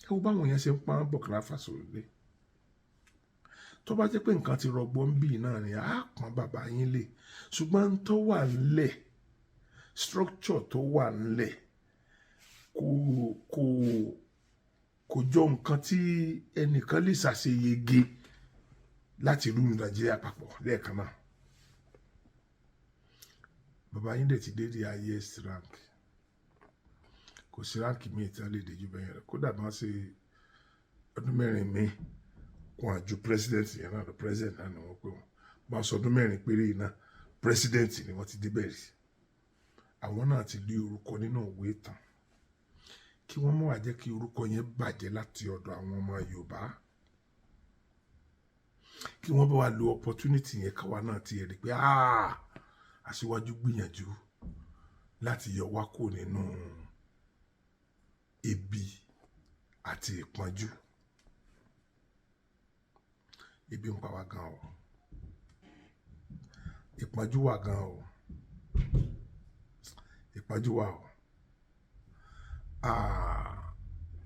Ẹ wo báwọn yẹn ṣe ń pọ́n Burkina Faso lé. Tó bá jẹ́ pé nǹkan ti rọgbọ ń bì náà ni, á pọ́n bàbá yín lé, ṣùgbọ́n tó wà ńlẹ̀, structure tó wà ńlẹ̀ kò jọ nǹkan tí ẹnìkan lè ṣàṣeyege láti rule Nàìjíríà papọ̀ lẹ́ẹ̀kan náà. Bàbá yín dẹ̀ ti dé the highest rank. Kò sí rank míì tí wọ́n lè dé jù bẹ́ẹ̀ rẹ̀. Kódà bí wọ́n ṣe ọdún 4 míì, wọn àjù president yẹn náà lọ. President náà ni wọ́n pè wọ́n. Bá sọ ọdún 4 péré yìí náà, president ni wọ́n ti débẹ̀ rí. Àwọn náà ti lé orúkọ nínú ìwé ìtàn. Kí wọ́n má wá jẹ́ kí orúkọ yẹn bàjẹ́ láti ọ̀dọ̀ àwọn ọmọ Yorùbá, kí wọ́n bá wa lo opportunity yẹn, káwa náà ti rí pé aṣíwájú gbìyànjú láti yọ wá kó nínú ebi àti ìpọ́njú. Ebi ń pa wá gan o, ìpọ́njú wà gan o, ìpọ́njú wà o.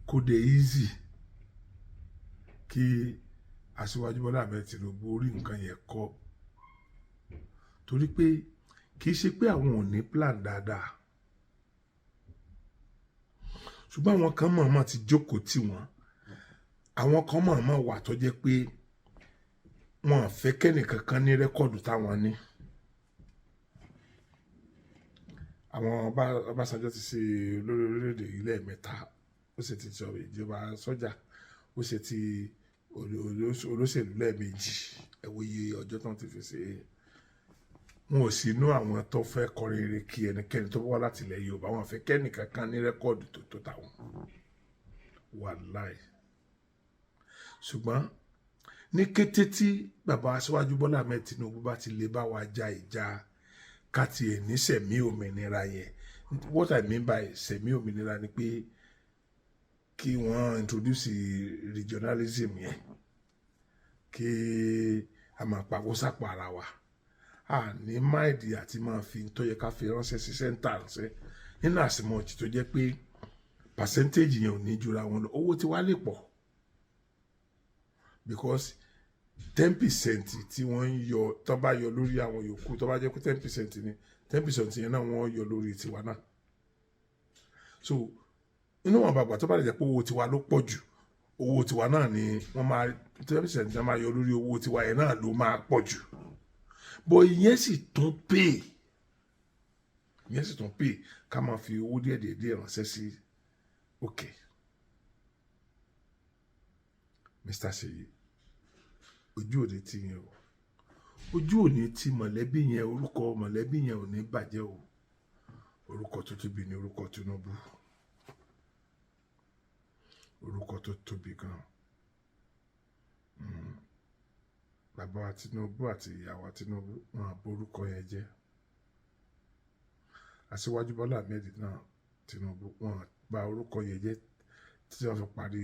Kò dé easy kí Aṣíwájú Bọ́lá Ahmed Tinubu orí nǹkan yẹn kọ́, torí pé kì í ṣe pé àwọn ò ní plan dáadáa, ṣùgbọ́n àwọn kan mọ̀ọ́mọ̀ ti jókòó tì wọ́n. Àwọn kan mọ̀ọ́mọ̀ wà tó jẹ́ pé wọn ò fẹ́ kẹ́nìkankan ní record táwọn ní. Àwọn Ọbásanjọ́ ti ṣe olórí orílẹ̀-èdè yìí lẹ́ẹ̀mẹ́ta, ó sì ti sọ ìjọba sọ́jà, ó sì ti olóṣèlú lẹ́ẹ̀mejì. Ẹ wo iye ọjọ́ tán ti fi ṣe. Wọn ò sí inú àwọn tó fẹ́ kọrin ire kí ẹnikẹ́ni tó wá láti ilẹ̀ Yorùbá. Wọn fẹ́ kẹ́nìkankan ní record tó tó tàwọn, wàláì. Ṣùgbọ́n ní kété tí bàbá Aṣíwájú Bọ́lá Ahmed Tinubu bá ti lè bá wa ja ìjà ká tiẹ̀ ní semi òmìnira yẹn, what I mean by semi òmìnira ni pé kí wọ́n introduce regionalism yẹn, kí a máa pàwó sápò ara wa, a ní mind àti máa fi tó yẹ ká fi ránṣẹ́ sí center ránṣẹ́, nínú àsìmọ̀tì tó jẹ́ pé percentage yẹn ò ní jura wọn lọ. Owó tí wàá lè pọ̀ because 10% tí wọ́n ń yọ, tó bá yọ lórí àwọn yòókù, tó bá jẹ́ pé 10% ni, 10% yẹn náà wọ́n yọ lórí tiwa náà. So inú wọn bàgbà tó bá lè jẹ́ pé owó tiwa ló pọ̀ jù, owó tiwa náà ni wọ́n máa 10% tí wọ́n máa yọ lórí owó tiwa yẹn náà ló máa pọ̀ jù. But ìyẹn sì tún pay, ìyẹn sì tún pay ká máa fi owó díẹ̀ díẹ̀ díẹ̀ ránṣẹ́ sí òkè. Mr. Seyi, ojú òní ti yẹn o, ojú òní ti mọ̀lẹ́bí yẹn, orúkọ mọ̀lẹ́bí yẹn ò ní bàjẹ́ o. Orúkọ tó tóbi ní orúkọ Tinubu, orúkọ tó tóbi gan. Bàbá wa Tinubu àti ìyá wa Tinubu, wọn àbò orúkọ yẹn jẹ́. Aṣíwájú Bọ́lá Ahmed náà Tinubu, wọn bà orúkọ yẹn jẹ́ tí wọ́n fi parí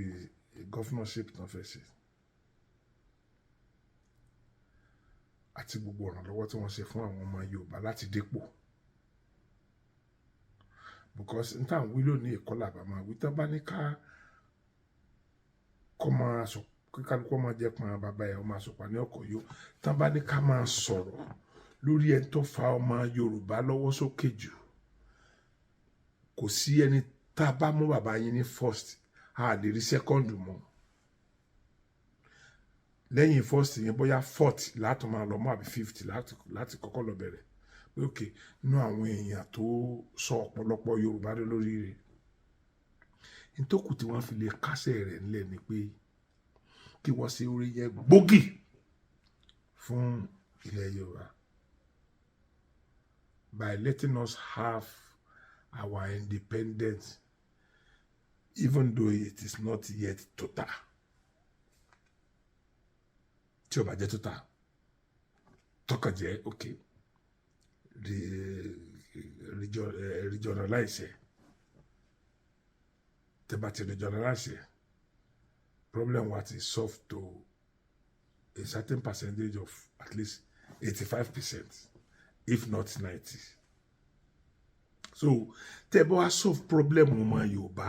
governorship náà fẹ́ ṣe, àti gbogbo ìrànlọ́wọ́ tí wọ́n ṣe fún àwọn ọmọ Yorùbá láti dépò, because n táwọn wí lónìí ìkọlà bàmà wí tán bá ní ká kọ́ máa sọ kí kálukú máa jẹ́ pọn bàbá ẹ̀ ọmọ àsopà ní ọkọ̀ yó. Tán bá ní ká máa sọ̀rọ̀ lórí ẹni tó fa ọmọ Yorùbá lọ́wọ́ sókè jù, kò sí ẹni tá a bá mú bàbá yín ní first, a lè rí second mọ́. Lẹ́yìn first yẹn, bóyá fourth látún máa lọ mọ́ àbí fifth láti kọ́kọ́ lọ bẹ̀rẹ̀ pé ok, nínú àwọn èèyàn tó sọ ọ̀pọ̀lọpọ̀ Yorùbá lórí rẹ̀, nítòkù tí wọ́n fi lè kásẹ̀ rẹ̀ ńlẹ̀ ni pé kí wọ́n ṣe orí yẹn gbòógì fún ilẹ̀ Yorùbá by letting us have our independence, even though it is not yet total. Tí ó bá jẹ́ total, tọkàn jẹ́ ok, regionalize ẹ̀. Tẹ́ bá ti regionalize ẹ̀, problem wa ti solve to a certain percentage of at least 85%, if not 90. So tẹ́ bá wá solve problem ọmọ Yorùbá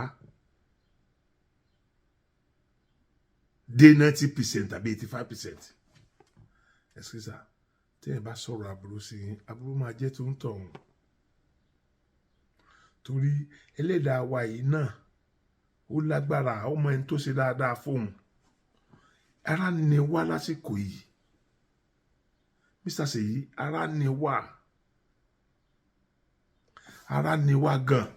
dé 90% tàbí 85%, excuse me, tẹ́yìn bá sọ̀rọ̀ aburú sí yín, aburú máa jẹ́ tó ń tọ̀hún, torí ẹlẹ́dàá wa yìí náà ó lágbára, ọmọ ẹni tó ṣe dáadáa fóun. Ara ni wá lásìkò yìí, Mr. Seyi, ara ni wá, ara ni wá gan.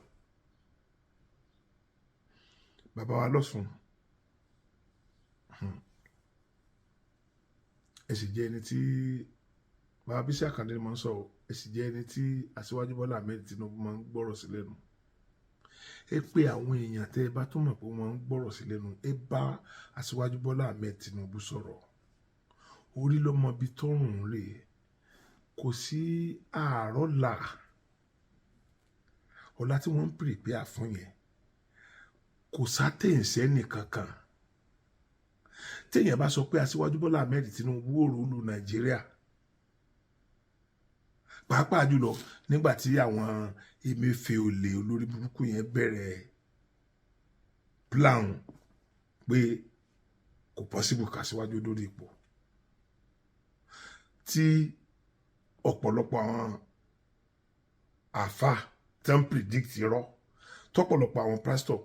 Bàbá wa lọ́sùn, ẹ sì jẹ́ ẹni tí bàbá Bísí Àkàndé ni mo ń sọ, ẹ sì jẹ́ ẹni tí Aṣíwájú Bọ́lá Ahmed Tinubu máa ń gbọ́rọ̀ sí lẹ́nu. Ẹ pé àwọn èèyàn tẹ́ ẹ bá tún mọ̀ pé wọ́n ń gbọ́rọ̀ sí lẹ́nu, ẹ bá Aṣíwájú Bọ́lá Ahmed Tinubu sọ̀rọ̀. Orí ló mọ ibi tọ́rùn ń rè. Kò sí àárọ̀ là ọ̀la tí wọ́n ń prepare fún yẹn, kò sátẹ̀ǹsẹ́ nìkankan. Téèyàn bá sọ pé Aṣíwájú Bọ́lá Ahmed Tinubu ó rule Nàìjíríà, pàápàá jùlọ nígbà tí àwọn Emefiele olórí burúkú yẹn bẹ̀rẹ̀ plan pé kò possible ká síwájú lórí ipò, tí ọ̀pọ̀lọpọ̀ àwọn àfa tó ń predict irọ́, tọ́pọ̀lọpọ̀ àwọn pastor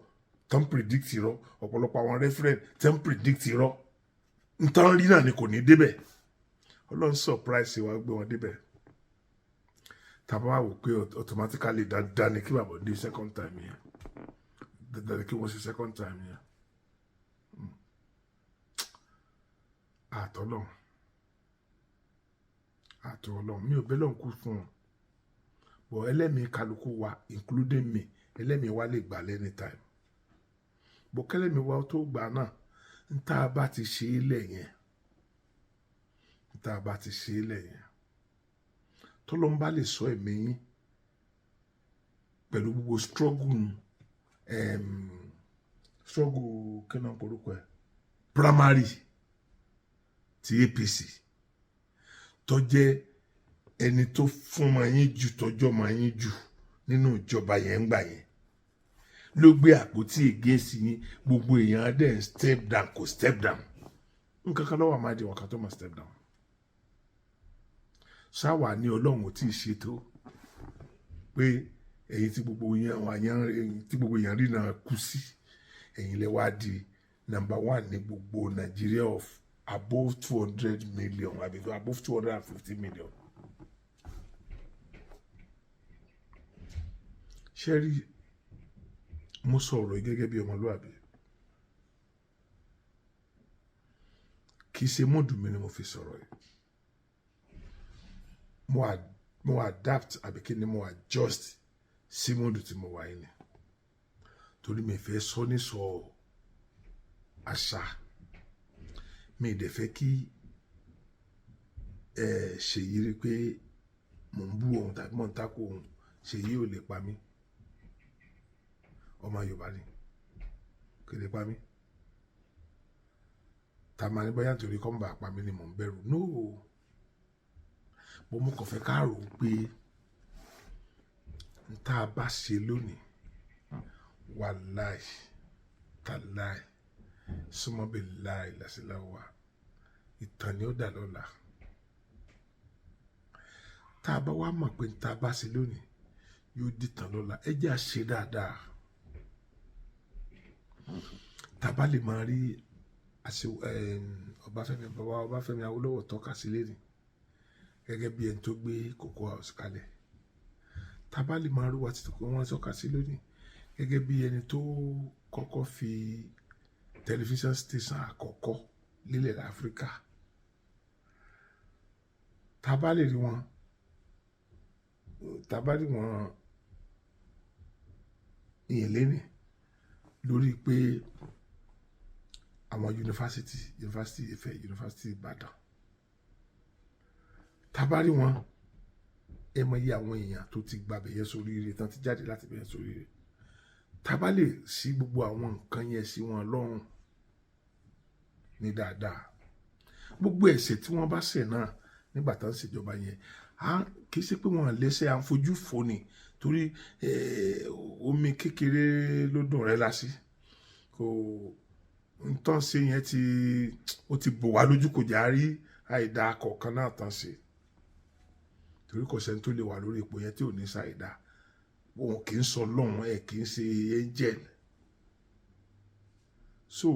tó ń predict irọ́, ọ̀pọ̀lọpọ̀ àwọn reverend tó ń predict irọ́, ntàn rí náà ni kò ní débẹ̀. Ọlọ́run surprise wa, gbé wọn débẹ̀. Tàbá wà wò pé automatically dandan ni kí bàbá dé second time yẹn, dandan ni kí wọ́n ṣe second time yẹn. Àtọ́lọ́run, àtọ́ Ọlọ́run, mi ò bẹ́ lọ́n kú fún wọn bọ̀. Ẹlẹ́mìí kálukú wa, including me, ẹlẹ́mìí wa lè gbà anytime bọ̀. Kẹlẹ́mìí wa tó gbà náà, n tá a bá ti ṣe é lẹ̀ yẹn, n tá a bá ti ṣe é lẹ̀ yẹn, tọ́lọ́n bá lè sọ ẹ̀mí yín pẹ̀lú gbogbo struggle, kí náà porúkọ ẹ̀, primary ti APC, tó jẹ́ ẹni tó fún ma yín jù, tọ́jọ́ ma yín jù nínú ìjọba yẹn ń gbà yẹn, ló gbé àpótí against yín. Gbogbo èèyàn dẹ̀ ń step down, kò step down. Nǹkan kan lọ́wọ́ àmàdé wọn kan tó máa step down. Ṣáwà ní Ọlọ́run ò tí ì ṣètò pé ẹ̀yin tí gbogbo èèyàn, tí gbogbo èèyàn rí náà kú sí, ẹ̀yin lẹ wá di number one ní gbogbo Nàìjíríà of above 200 million àbí above 250 million. Ṣé rí, mo sọ ọ̀rọ̀ yìí gẹ́gẹ́ bí ọmọlúwàbí, kì í ṣe mọ́ọ̀dù mi ni mo fi sọ̀rọ̀ yìí. Mo adapt àbí kí ni, mo adjust sí mọ́ọ̀dù tí mo wà yìí ni, torí mi fẹ́ sọ ní sọ àṣà mi ì dẹ̀ fẹ́ kí ẹ ṣèyí rí pé mò ń bú òun tàbí mò ń takò òun. Ṣèyí ò lè pa mí, ọmọ Yorùbá ni, kò lè pa mí. Tá a máa ní bóyá nítorí kọ́ ń bá pa mí ni mò ń bẹ̀rù. No, bó mo kàn fẹ́ ká rò ó pé n tá a bá ṣe lónìí, wàláì tàláì súnmọ́bẹ̀ láì lásìláwà, ìtàn ni ó dà lọ́la. Tá a bá wá mọ̀ pé n tá a bá ṣe lónìí yóò dìtàn lọ́la, ẹ jẹ́ à ṣe dáadáa. Tá a bá lè máa rí Àṣẹ Ọbáfẹ́mi, bàbá Ọbáfẹ́mi Awólọ́wọ̀ tọ́ka sí lẹ́nu gẹ́gẹ́ bí ẹni tó gbé Cocoa House kalẹ̀. Tábàlì Márúwá ti tó wọ́n tọ́ka sí lónìí gẹ́gẹ́ bí ẹni tó kọ́kọ́ fi tẹlifíṣàn station àkọ́kọ́ lílẹ̀ láfíríkà. Tábàlì rí wọn, tábàlì wọn ìyẹn lẹ́nìí lórí pé àwọn yunifásitì, Yunifásitì Ifẹ̀, Yunifásitì Ìbàdàn, tábàrí wọn, ẹ mọ iye àwọn èèyàn tó ti gbàbẹ̀ yẹn sóríire, tán ti jáde láti bẹ̀yẹn sóríire. Tábà lè sí gbogbo àwọn nǹkan yẹn sí wọn lọ́rùn ní dáadáa, gbogbo ẹ̀ṣẹ̀ tí wọ́n bá ṣẹ̀ náà nígbà tá ń ṣèjọba yẹn, kì í ṣe pé wọ́n lẹ́sẹ̀, à ń fojú fò ni, torí omi kékeré ló dùn rẹ́ lásì kò ntọ́ ṣe yẹn ti ó ti bò wá lójú, kò já rí àìdá kọ̀ọ̀kan náà tán ṣe, torí kò sẹ́ni tó lè wà lórí ipò yẹn tí ò ní ṣàìdá. Òun kì í sọ lọ́hùn ẹ̀, kì í ṣe angel. So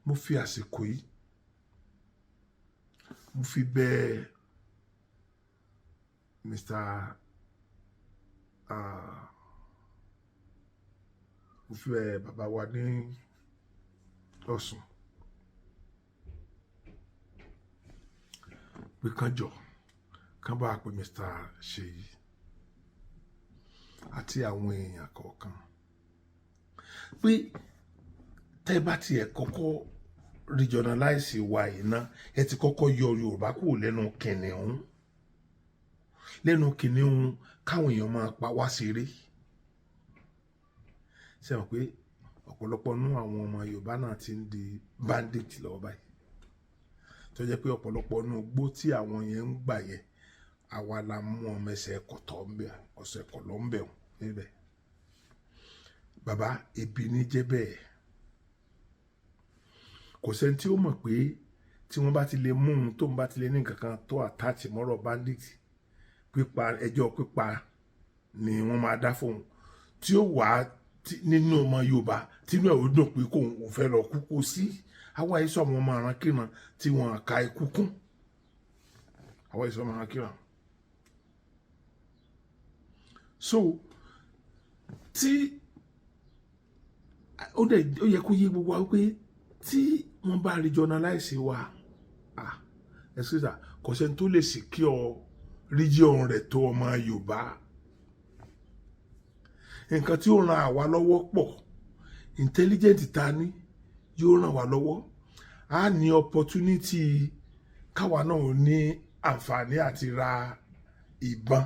mo fi àsìkò yìí, mo fi bẹ̀ Mr. Mo fi bẹ̀ bàbá wa ní Ọ̀ṣun pé kán jọ kán bá pè Mr. Ṣèyí àti àwọn èèyàn kọ̀ọ̀kan pé tẹ́ bá tiẹ̀ kọ́kọ́ regionalize wa yìí ná, ẹ ti kọ́kọ́ yọ Yorùbá kúrò lẹ́nu kìnìún, lẹ́nu kìnìún káwọn èèyàn máa pa wá ṣeré. Ṣe mọ̀ pé ọ̀pọ̀lọpọ̀ nú àwọn ọmọ Yorùbá náà ti ń di bandit lọ́wọ́ báyìí, tó jẹ́ pé ọ̀pọ̀lọpọ̀ nú gbó tí àwọn yẹn ń gbà yẹn, àwa la mú ọmọ ẹsẹ̀ kọ̀tọ̀ ń bẹ̀, ọ̀sẹ̀ kọ̀lọ́ ń bẹ̀ níbẹ̀. Bàbá, ebi ní jẹ́ bẹ́ẹ̀. Kò sẹ́ni tí ó mọ̀ pé tí wọ́n bá ti lè mú un, tó ń bá ti lè ní nǹkan kan tó attach mọ́rọ̀ bandit pípa, ẹjọ́ pípa ni wọ́n máa dá fóun tí ó wà nínú ọmọ Yorùbá tínú ẹ̀ ó dùn pé kóun ò fẹ́ lọ kú. Kó sí àwa yìí sọ àwọn ọmọ àrànkìràn tí wọ́n ka ikú kún, àwa yìí sọ ọmọ àrànkìràn. So tí ó dẹ̀ ó yẹ kó yé gbogbo wa pé tí wọ́n bá regionalize wa, ah, excuse me, kò sẹ́ni tó lè secure region rẹ̀ tó ọmọ Yorùbá. Nǹkan tí ó ran àwa lọ́wọ́ pọ̀, intelligent ta ní yóò ràn wá lọ́wọ́. A ní opportunity káwa náà ní àǹfààní àti ra ìbọn.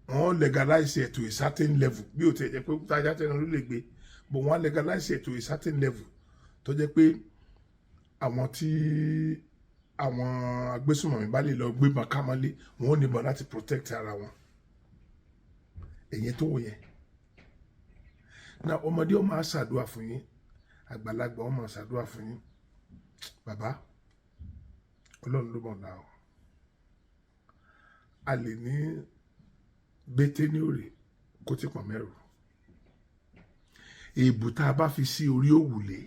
Wọ́n legalize it to a certain level, bí o ti jẹ́ pé tájà tẹnu ló lè gbé, but wọ́n legalize it to a certain level tó jẹ́ pé àwọn tí àwọn agbésùnmọ̀mí bá lè lọ gbébọn kámọ́lé, wọn ò níbọn láti protect ara wọn. Èyí tó wò yẹn na ọmọdé, ọmọ àṣàdúrà fún yín, àgbàlagbà ọmọ àṣàdúrà fún yín. Bàbá, Ọlọ́run ló mọ̀ náà o. A lè ní bété ní òrè kó ti pọ̀ mẹ́rù. Èèbù tá a bá fi sí orí òwúlé,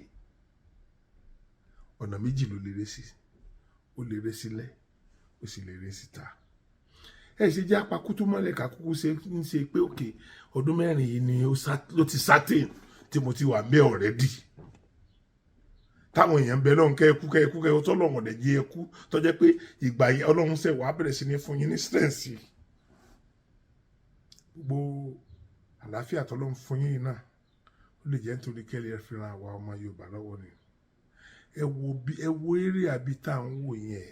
ọ̀nà méjì ló lè ré sí: ó lè ré sílẹ̀, ó sì lè ré síta. Ẹ ṣe jẹ́ apakútú mọ́lẹ̀ ká kúkú ṣe ń ṣe pé òkè ọdún 4 yìí ni ló ti certain tí mo ti wà mẹ́ already, táwọn èèyàn ń bẹ lọ́hùn kẹ́ ẹ kú, kẹ́ ẹ kú, kẹ́ ẹ tọ́lọ́hùn ọ̀dẹ̀ jẹ́ ẹ kú, tó jẹ́ pé ìgbà yẹn Ọlọ́run ṣẹ̀ wá bẹ̀rẹ̀ sí ní fún yín ní strength. Gbogbo àlàáfíà tọ́lọ́run fún yín náà, ó lè jẹ́ nítorí kẹ́lẹ́ ẹ fi ran àwa ọmọ Yorùbá lọ́wọ́ ni. Ẹ wo bí, ẹ wo eré àbí tá à ń wò yẹn.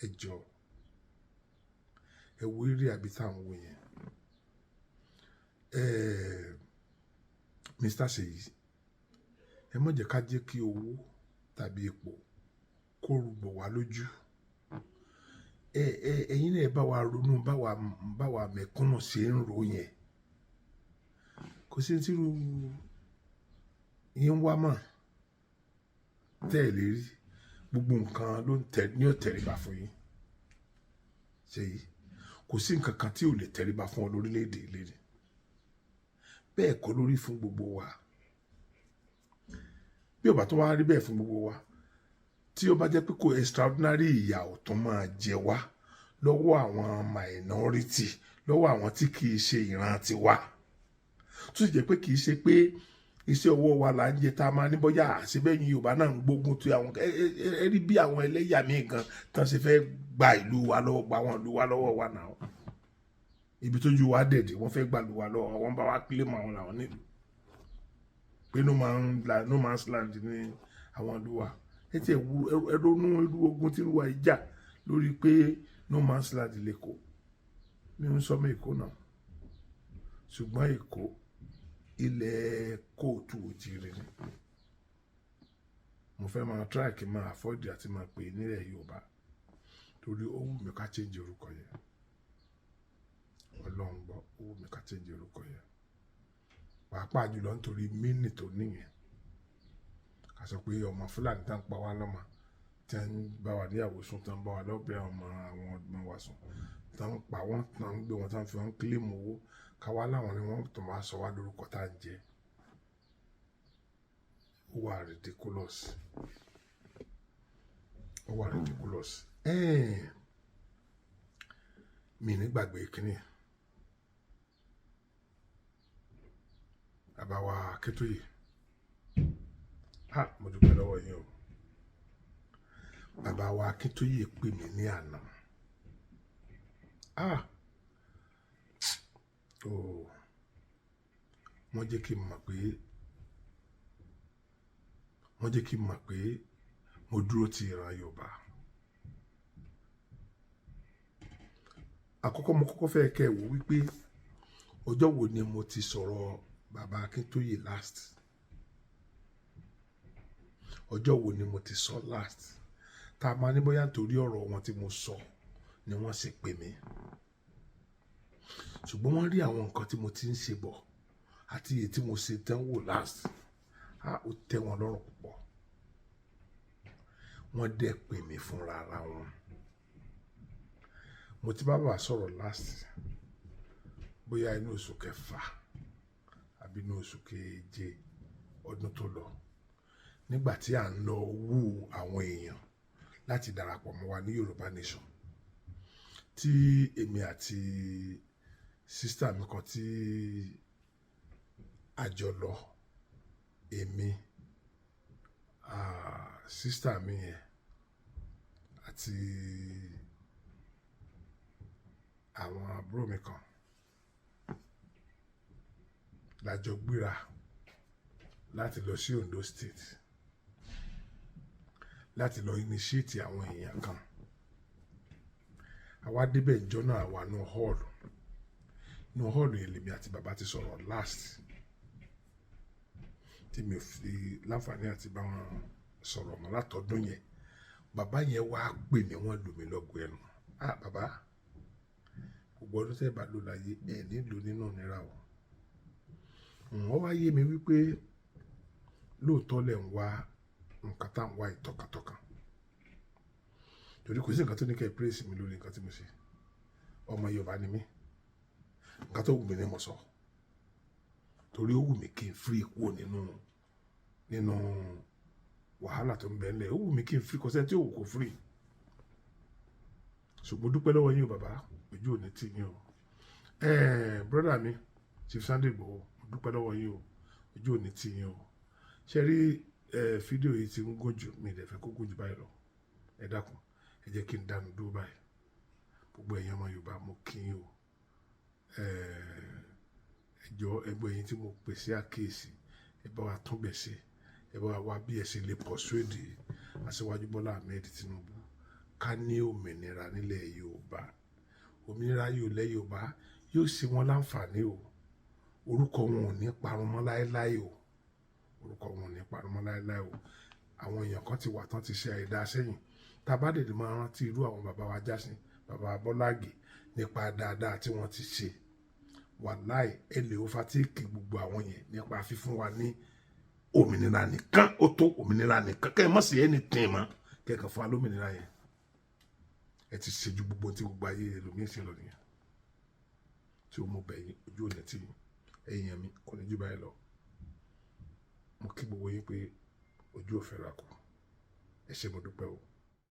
Ẹ jọ, ẹ wo eré àbí tá à ń wò yẹn. Ẹ Mr. Seyi, ẹ má jẹ́ ká jẹ́ kí owó tàbí ipò kó rúbọ wá lójú. Ẹ ẹ̀yin náà, ẹ bá wa ronú báwa mẹ̀kúnnù ṣe ń ro yẹn. Kò sí tírú yín wá mọ̀ tẹ́ ẹ̀ lè rí. Gbogbo nǹkan ló ń tẹ ní ó tẹríba fún yín. Ṣe yìí, kò sí nǹkan kan tí ò lè tẹríba fún ọ lórílẹ̀‐èdè ìlérí. Bẹ́ẹ̀ kọ́ lórí fún gbogbo wa. Bí ó bá tó wá rí bẹ́ẹ̀ fún gbogbo wa, tí ó bá jẹ́ pé kò extraordinary, ìyà ò tún máa jẹ wá lọ́wọ́ àwọn minority, lọ́wọ́ àwọn tí kì í ṣe ìran tiwa, tó sì jẹ́ pé kì í ṣe pé iṣẹ́ ọwọ́ wa là ń jẹ, tá a máa ní bọ́yá àṣebẹ́yìn Yorùbá náà ń gbógun ti àwọn. Ẹ rí bí àwọn ẹlẹ́yà míì gan tán ṣe fẹ́ gba ìlú wa lọ́wọ́, gba àwọn ìlú wa lọ́wọ́ wa náà. Ibi tójú wa dẹ̀dẹ̀, wọ́n fẹ́ gba ìlú wa lọ́wọ́. Wọ́n bá wa kílé mọ́ àwọn làwọn nílùú pé no man's land ní àwọn ìlú wa. Ẹ tiẹ̀ wú, ẹ ronú irú ogun tí irú wa yìí jà lórí pé no man's land lẹ́kọ̀ọ́. Mi ń sọmọ Èkó náà, ṣùgbọ́n Èkó, ilẹ̀ káàárọ̀ oòjíire ni. Mo fẹ́ máa try kí n máa afford àti máa pè nílẹ̀ Yorùbá, torí ó wù mí ká change orúkọ yẹn. Ọlọ́run gbọ́, ó wù mí ká change orúkọ yẹn, pàápàá jùlọ nítorí mínì tó níyẹn. Ká sọ pé ọmọ Fúlàní tá ń pa wá lọ́mọ, tí ń bá wa níyàwó sùn, tí ń bá wa lọ́bẹ̀ ọmọ àwọn ọmọ wa sùn, tí ń pa wọ́n, tí ń gbé wọn, tí ń fi wọ́n claim owó, káwá láwọn ni wọ́n tó máa sọ wá lórúkọ tá à ń jẹ́. Ó wà ridiculous, ó wà ridiculous. Mi ní gbàgbé kínní bàbá wa Akíntóyè. Ha, mo dúpẹ́ lọ́wọ́ yín o. Bàbá wa Akíntóyè pè mí ní àná. Ah, oh, wọ́n jẹ́ kí n mọ̀ pé mo dúró ti ìran Yorùbá. Àkọ́kọ́, mo kọ́kọ́ fẹ́ kẹ́ ẹ wò wípé ọjọ́ wo ni mo ti sọ̀rọ̀ bàbá Akíntóyè last? Ọjọ́ wo ni mo ti sọ last? Tá a máa ní bóyá nítorí ọ̀rọ̀ wọn tí mo sọ ni wọ́n sì pè mí, ṣùgbọ́n wọ́n rí àwọn nǹkan tí mo ti ń ṣe bọ̀ àti èyí tí mo ṣe tán wò last. Á ó tẹ́ wọn lọ́rùn púpọ̀, wọ́n dẹ̀ pè mí fúnra ara wọn. Mo ti bá bàbá sọ̀rọ̀ last bóyá inú oṣù kẹfà àbí inú oṣù keje ọdún tó lọ, nígbà tí à ń lọ wú àwọn èèyàn láti darapọ̀ mọ́ wa ní Yorùbá Nation, tí èmi àti sister mi kan tí a jọ lọ, èmi, sister mi yẹn àti àwọn àbúrò mi kan la jọ gbéra láti lọ sí Ondo State láti lọ initiate àwọn èèyàn kan. Àwa débẹ̀ ìjọ náà, àwa nú hall, nú hall yẹn lèmi àti bàbá ti sọ̀rọ̀ last, tí mi ò fi láǹfààní àti bá wọn sọ̀rọ̀ mọ́ látọdún yẹn. Bàbá yẹn wá pè mí, wọ́n lù mí lọ́gọ ẹnu. Ah, bàbá, gbogbo ọdún tẹ́ bá lò láyé, ẹ̀ nílò nínú ìnira o. Wọ́n wá yé mi wípé lóòótọ́ lẹ̀ ń wá nǹkan tá à ń wá ìtọkàntọkàn, torí kò sí nǹkan tó ní kẹ́ ẹ praise mi lórí nǹkan tí mo ṣe. Ọmọ Yorùbá ni mí, nǹkan tó wù mí ni mo sọ, torí ó wù mí kí n free kúrò nínú wàhálà tó ń bẹ ńlẹ̀. Ó wù mí kí n free, kò sẹ́ni tí ò wù kó free. Ṣùgbọ́n dúpẹ́ lọ́wọ́ yín o bàbá, ojú ò ní tì yín o. Brother mi Chief Sunday Igboho, mo dúpẹ́ lọ́wọ́ yín o, ojú ò ní tì yín o. Ṣe rí fídíò yìí ti ń gùn jù, mi ì dẹ̀ fẹ́ kó gùn jù báyìí lọ. Ẹ dákun, ẹ jẹ́ kí n dánu dúró báyìí. Gbogbo ẹ̀yin ọmọ Yorùbá, mo kí yín o. Ẹ jọ̀ọ́, ẹgbẹ́ yín tí mo pè sí àkíyèsí, ẹ bá wa tún bẹ̀ ṣe, ẹ bá wa wá bí ẹ ṣe lè persuade Aṣíwájú Bọ́lá Ahmed Tinubu ká ní òmìnira nílẹ̀ Yorùbá. Òmìnira yóò lẹ̀ Yorùbá yóò ṣe wọn láǹfààní o. Orúkọ wọn ò ní parun mọ́ láéláé o, orúkọ wọn ò ní parun mọ́ láéláé o. Àwọn èèyàn kan ti wà tán ti ṣe àìdá sẹ́yìn, tá a bá dèdè máa rántí irú àwọn bàbá wa Jásin, bàbá wa Bọ́lá Ìgè, nípa dáadáa tí wọ́n ti ṣe, wàláì, ẹ lè overtake gbogbo àwọn yẹn nípa fífún wa ní òmìnira nìkan. Ó tó òmìnira nìkan, kẹ́ ẹ má sí anything mọ́, kẹ́ ẹ kàn fún wa lómìnira yẹn. Ẹ ti ṣe ju gbogbo tí gbogbo ayé ẹlòmíín ṣe lọ nìyẹn. Tí o mú bẹ̀yìn, ojú òní tí Ẹ̀yin mi, kò ní jù báyìí lọ. Mo kí gbogbo yín pé ojú ò fẹ́ ra kù. Ẹ ṣé, mo dúpẹ́ o.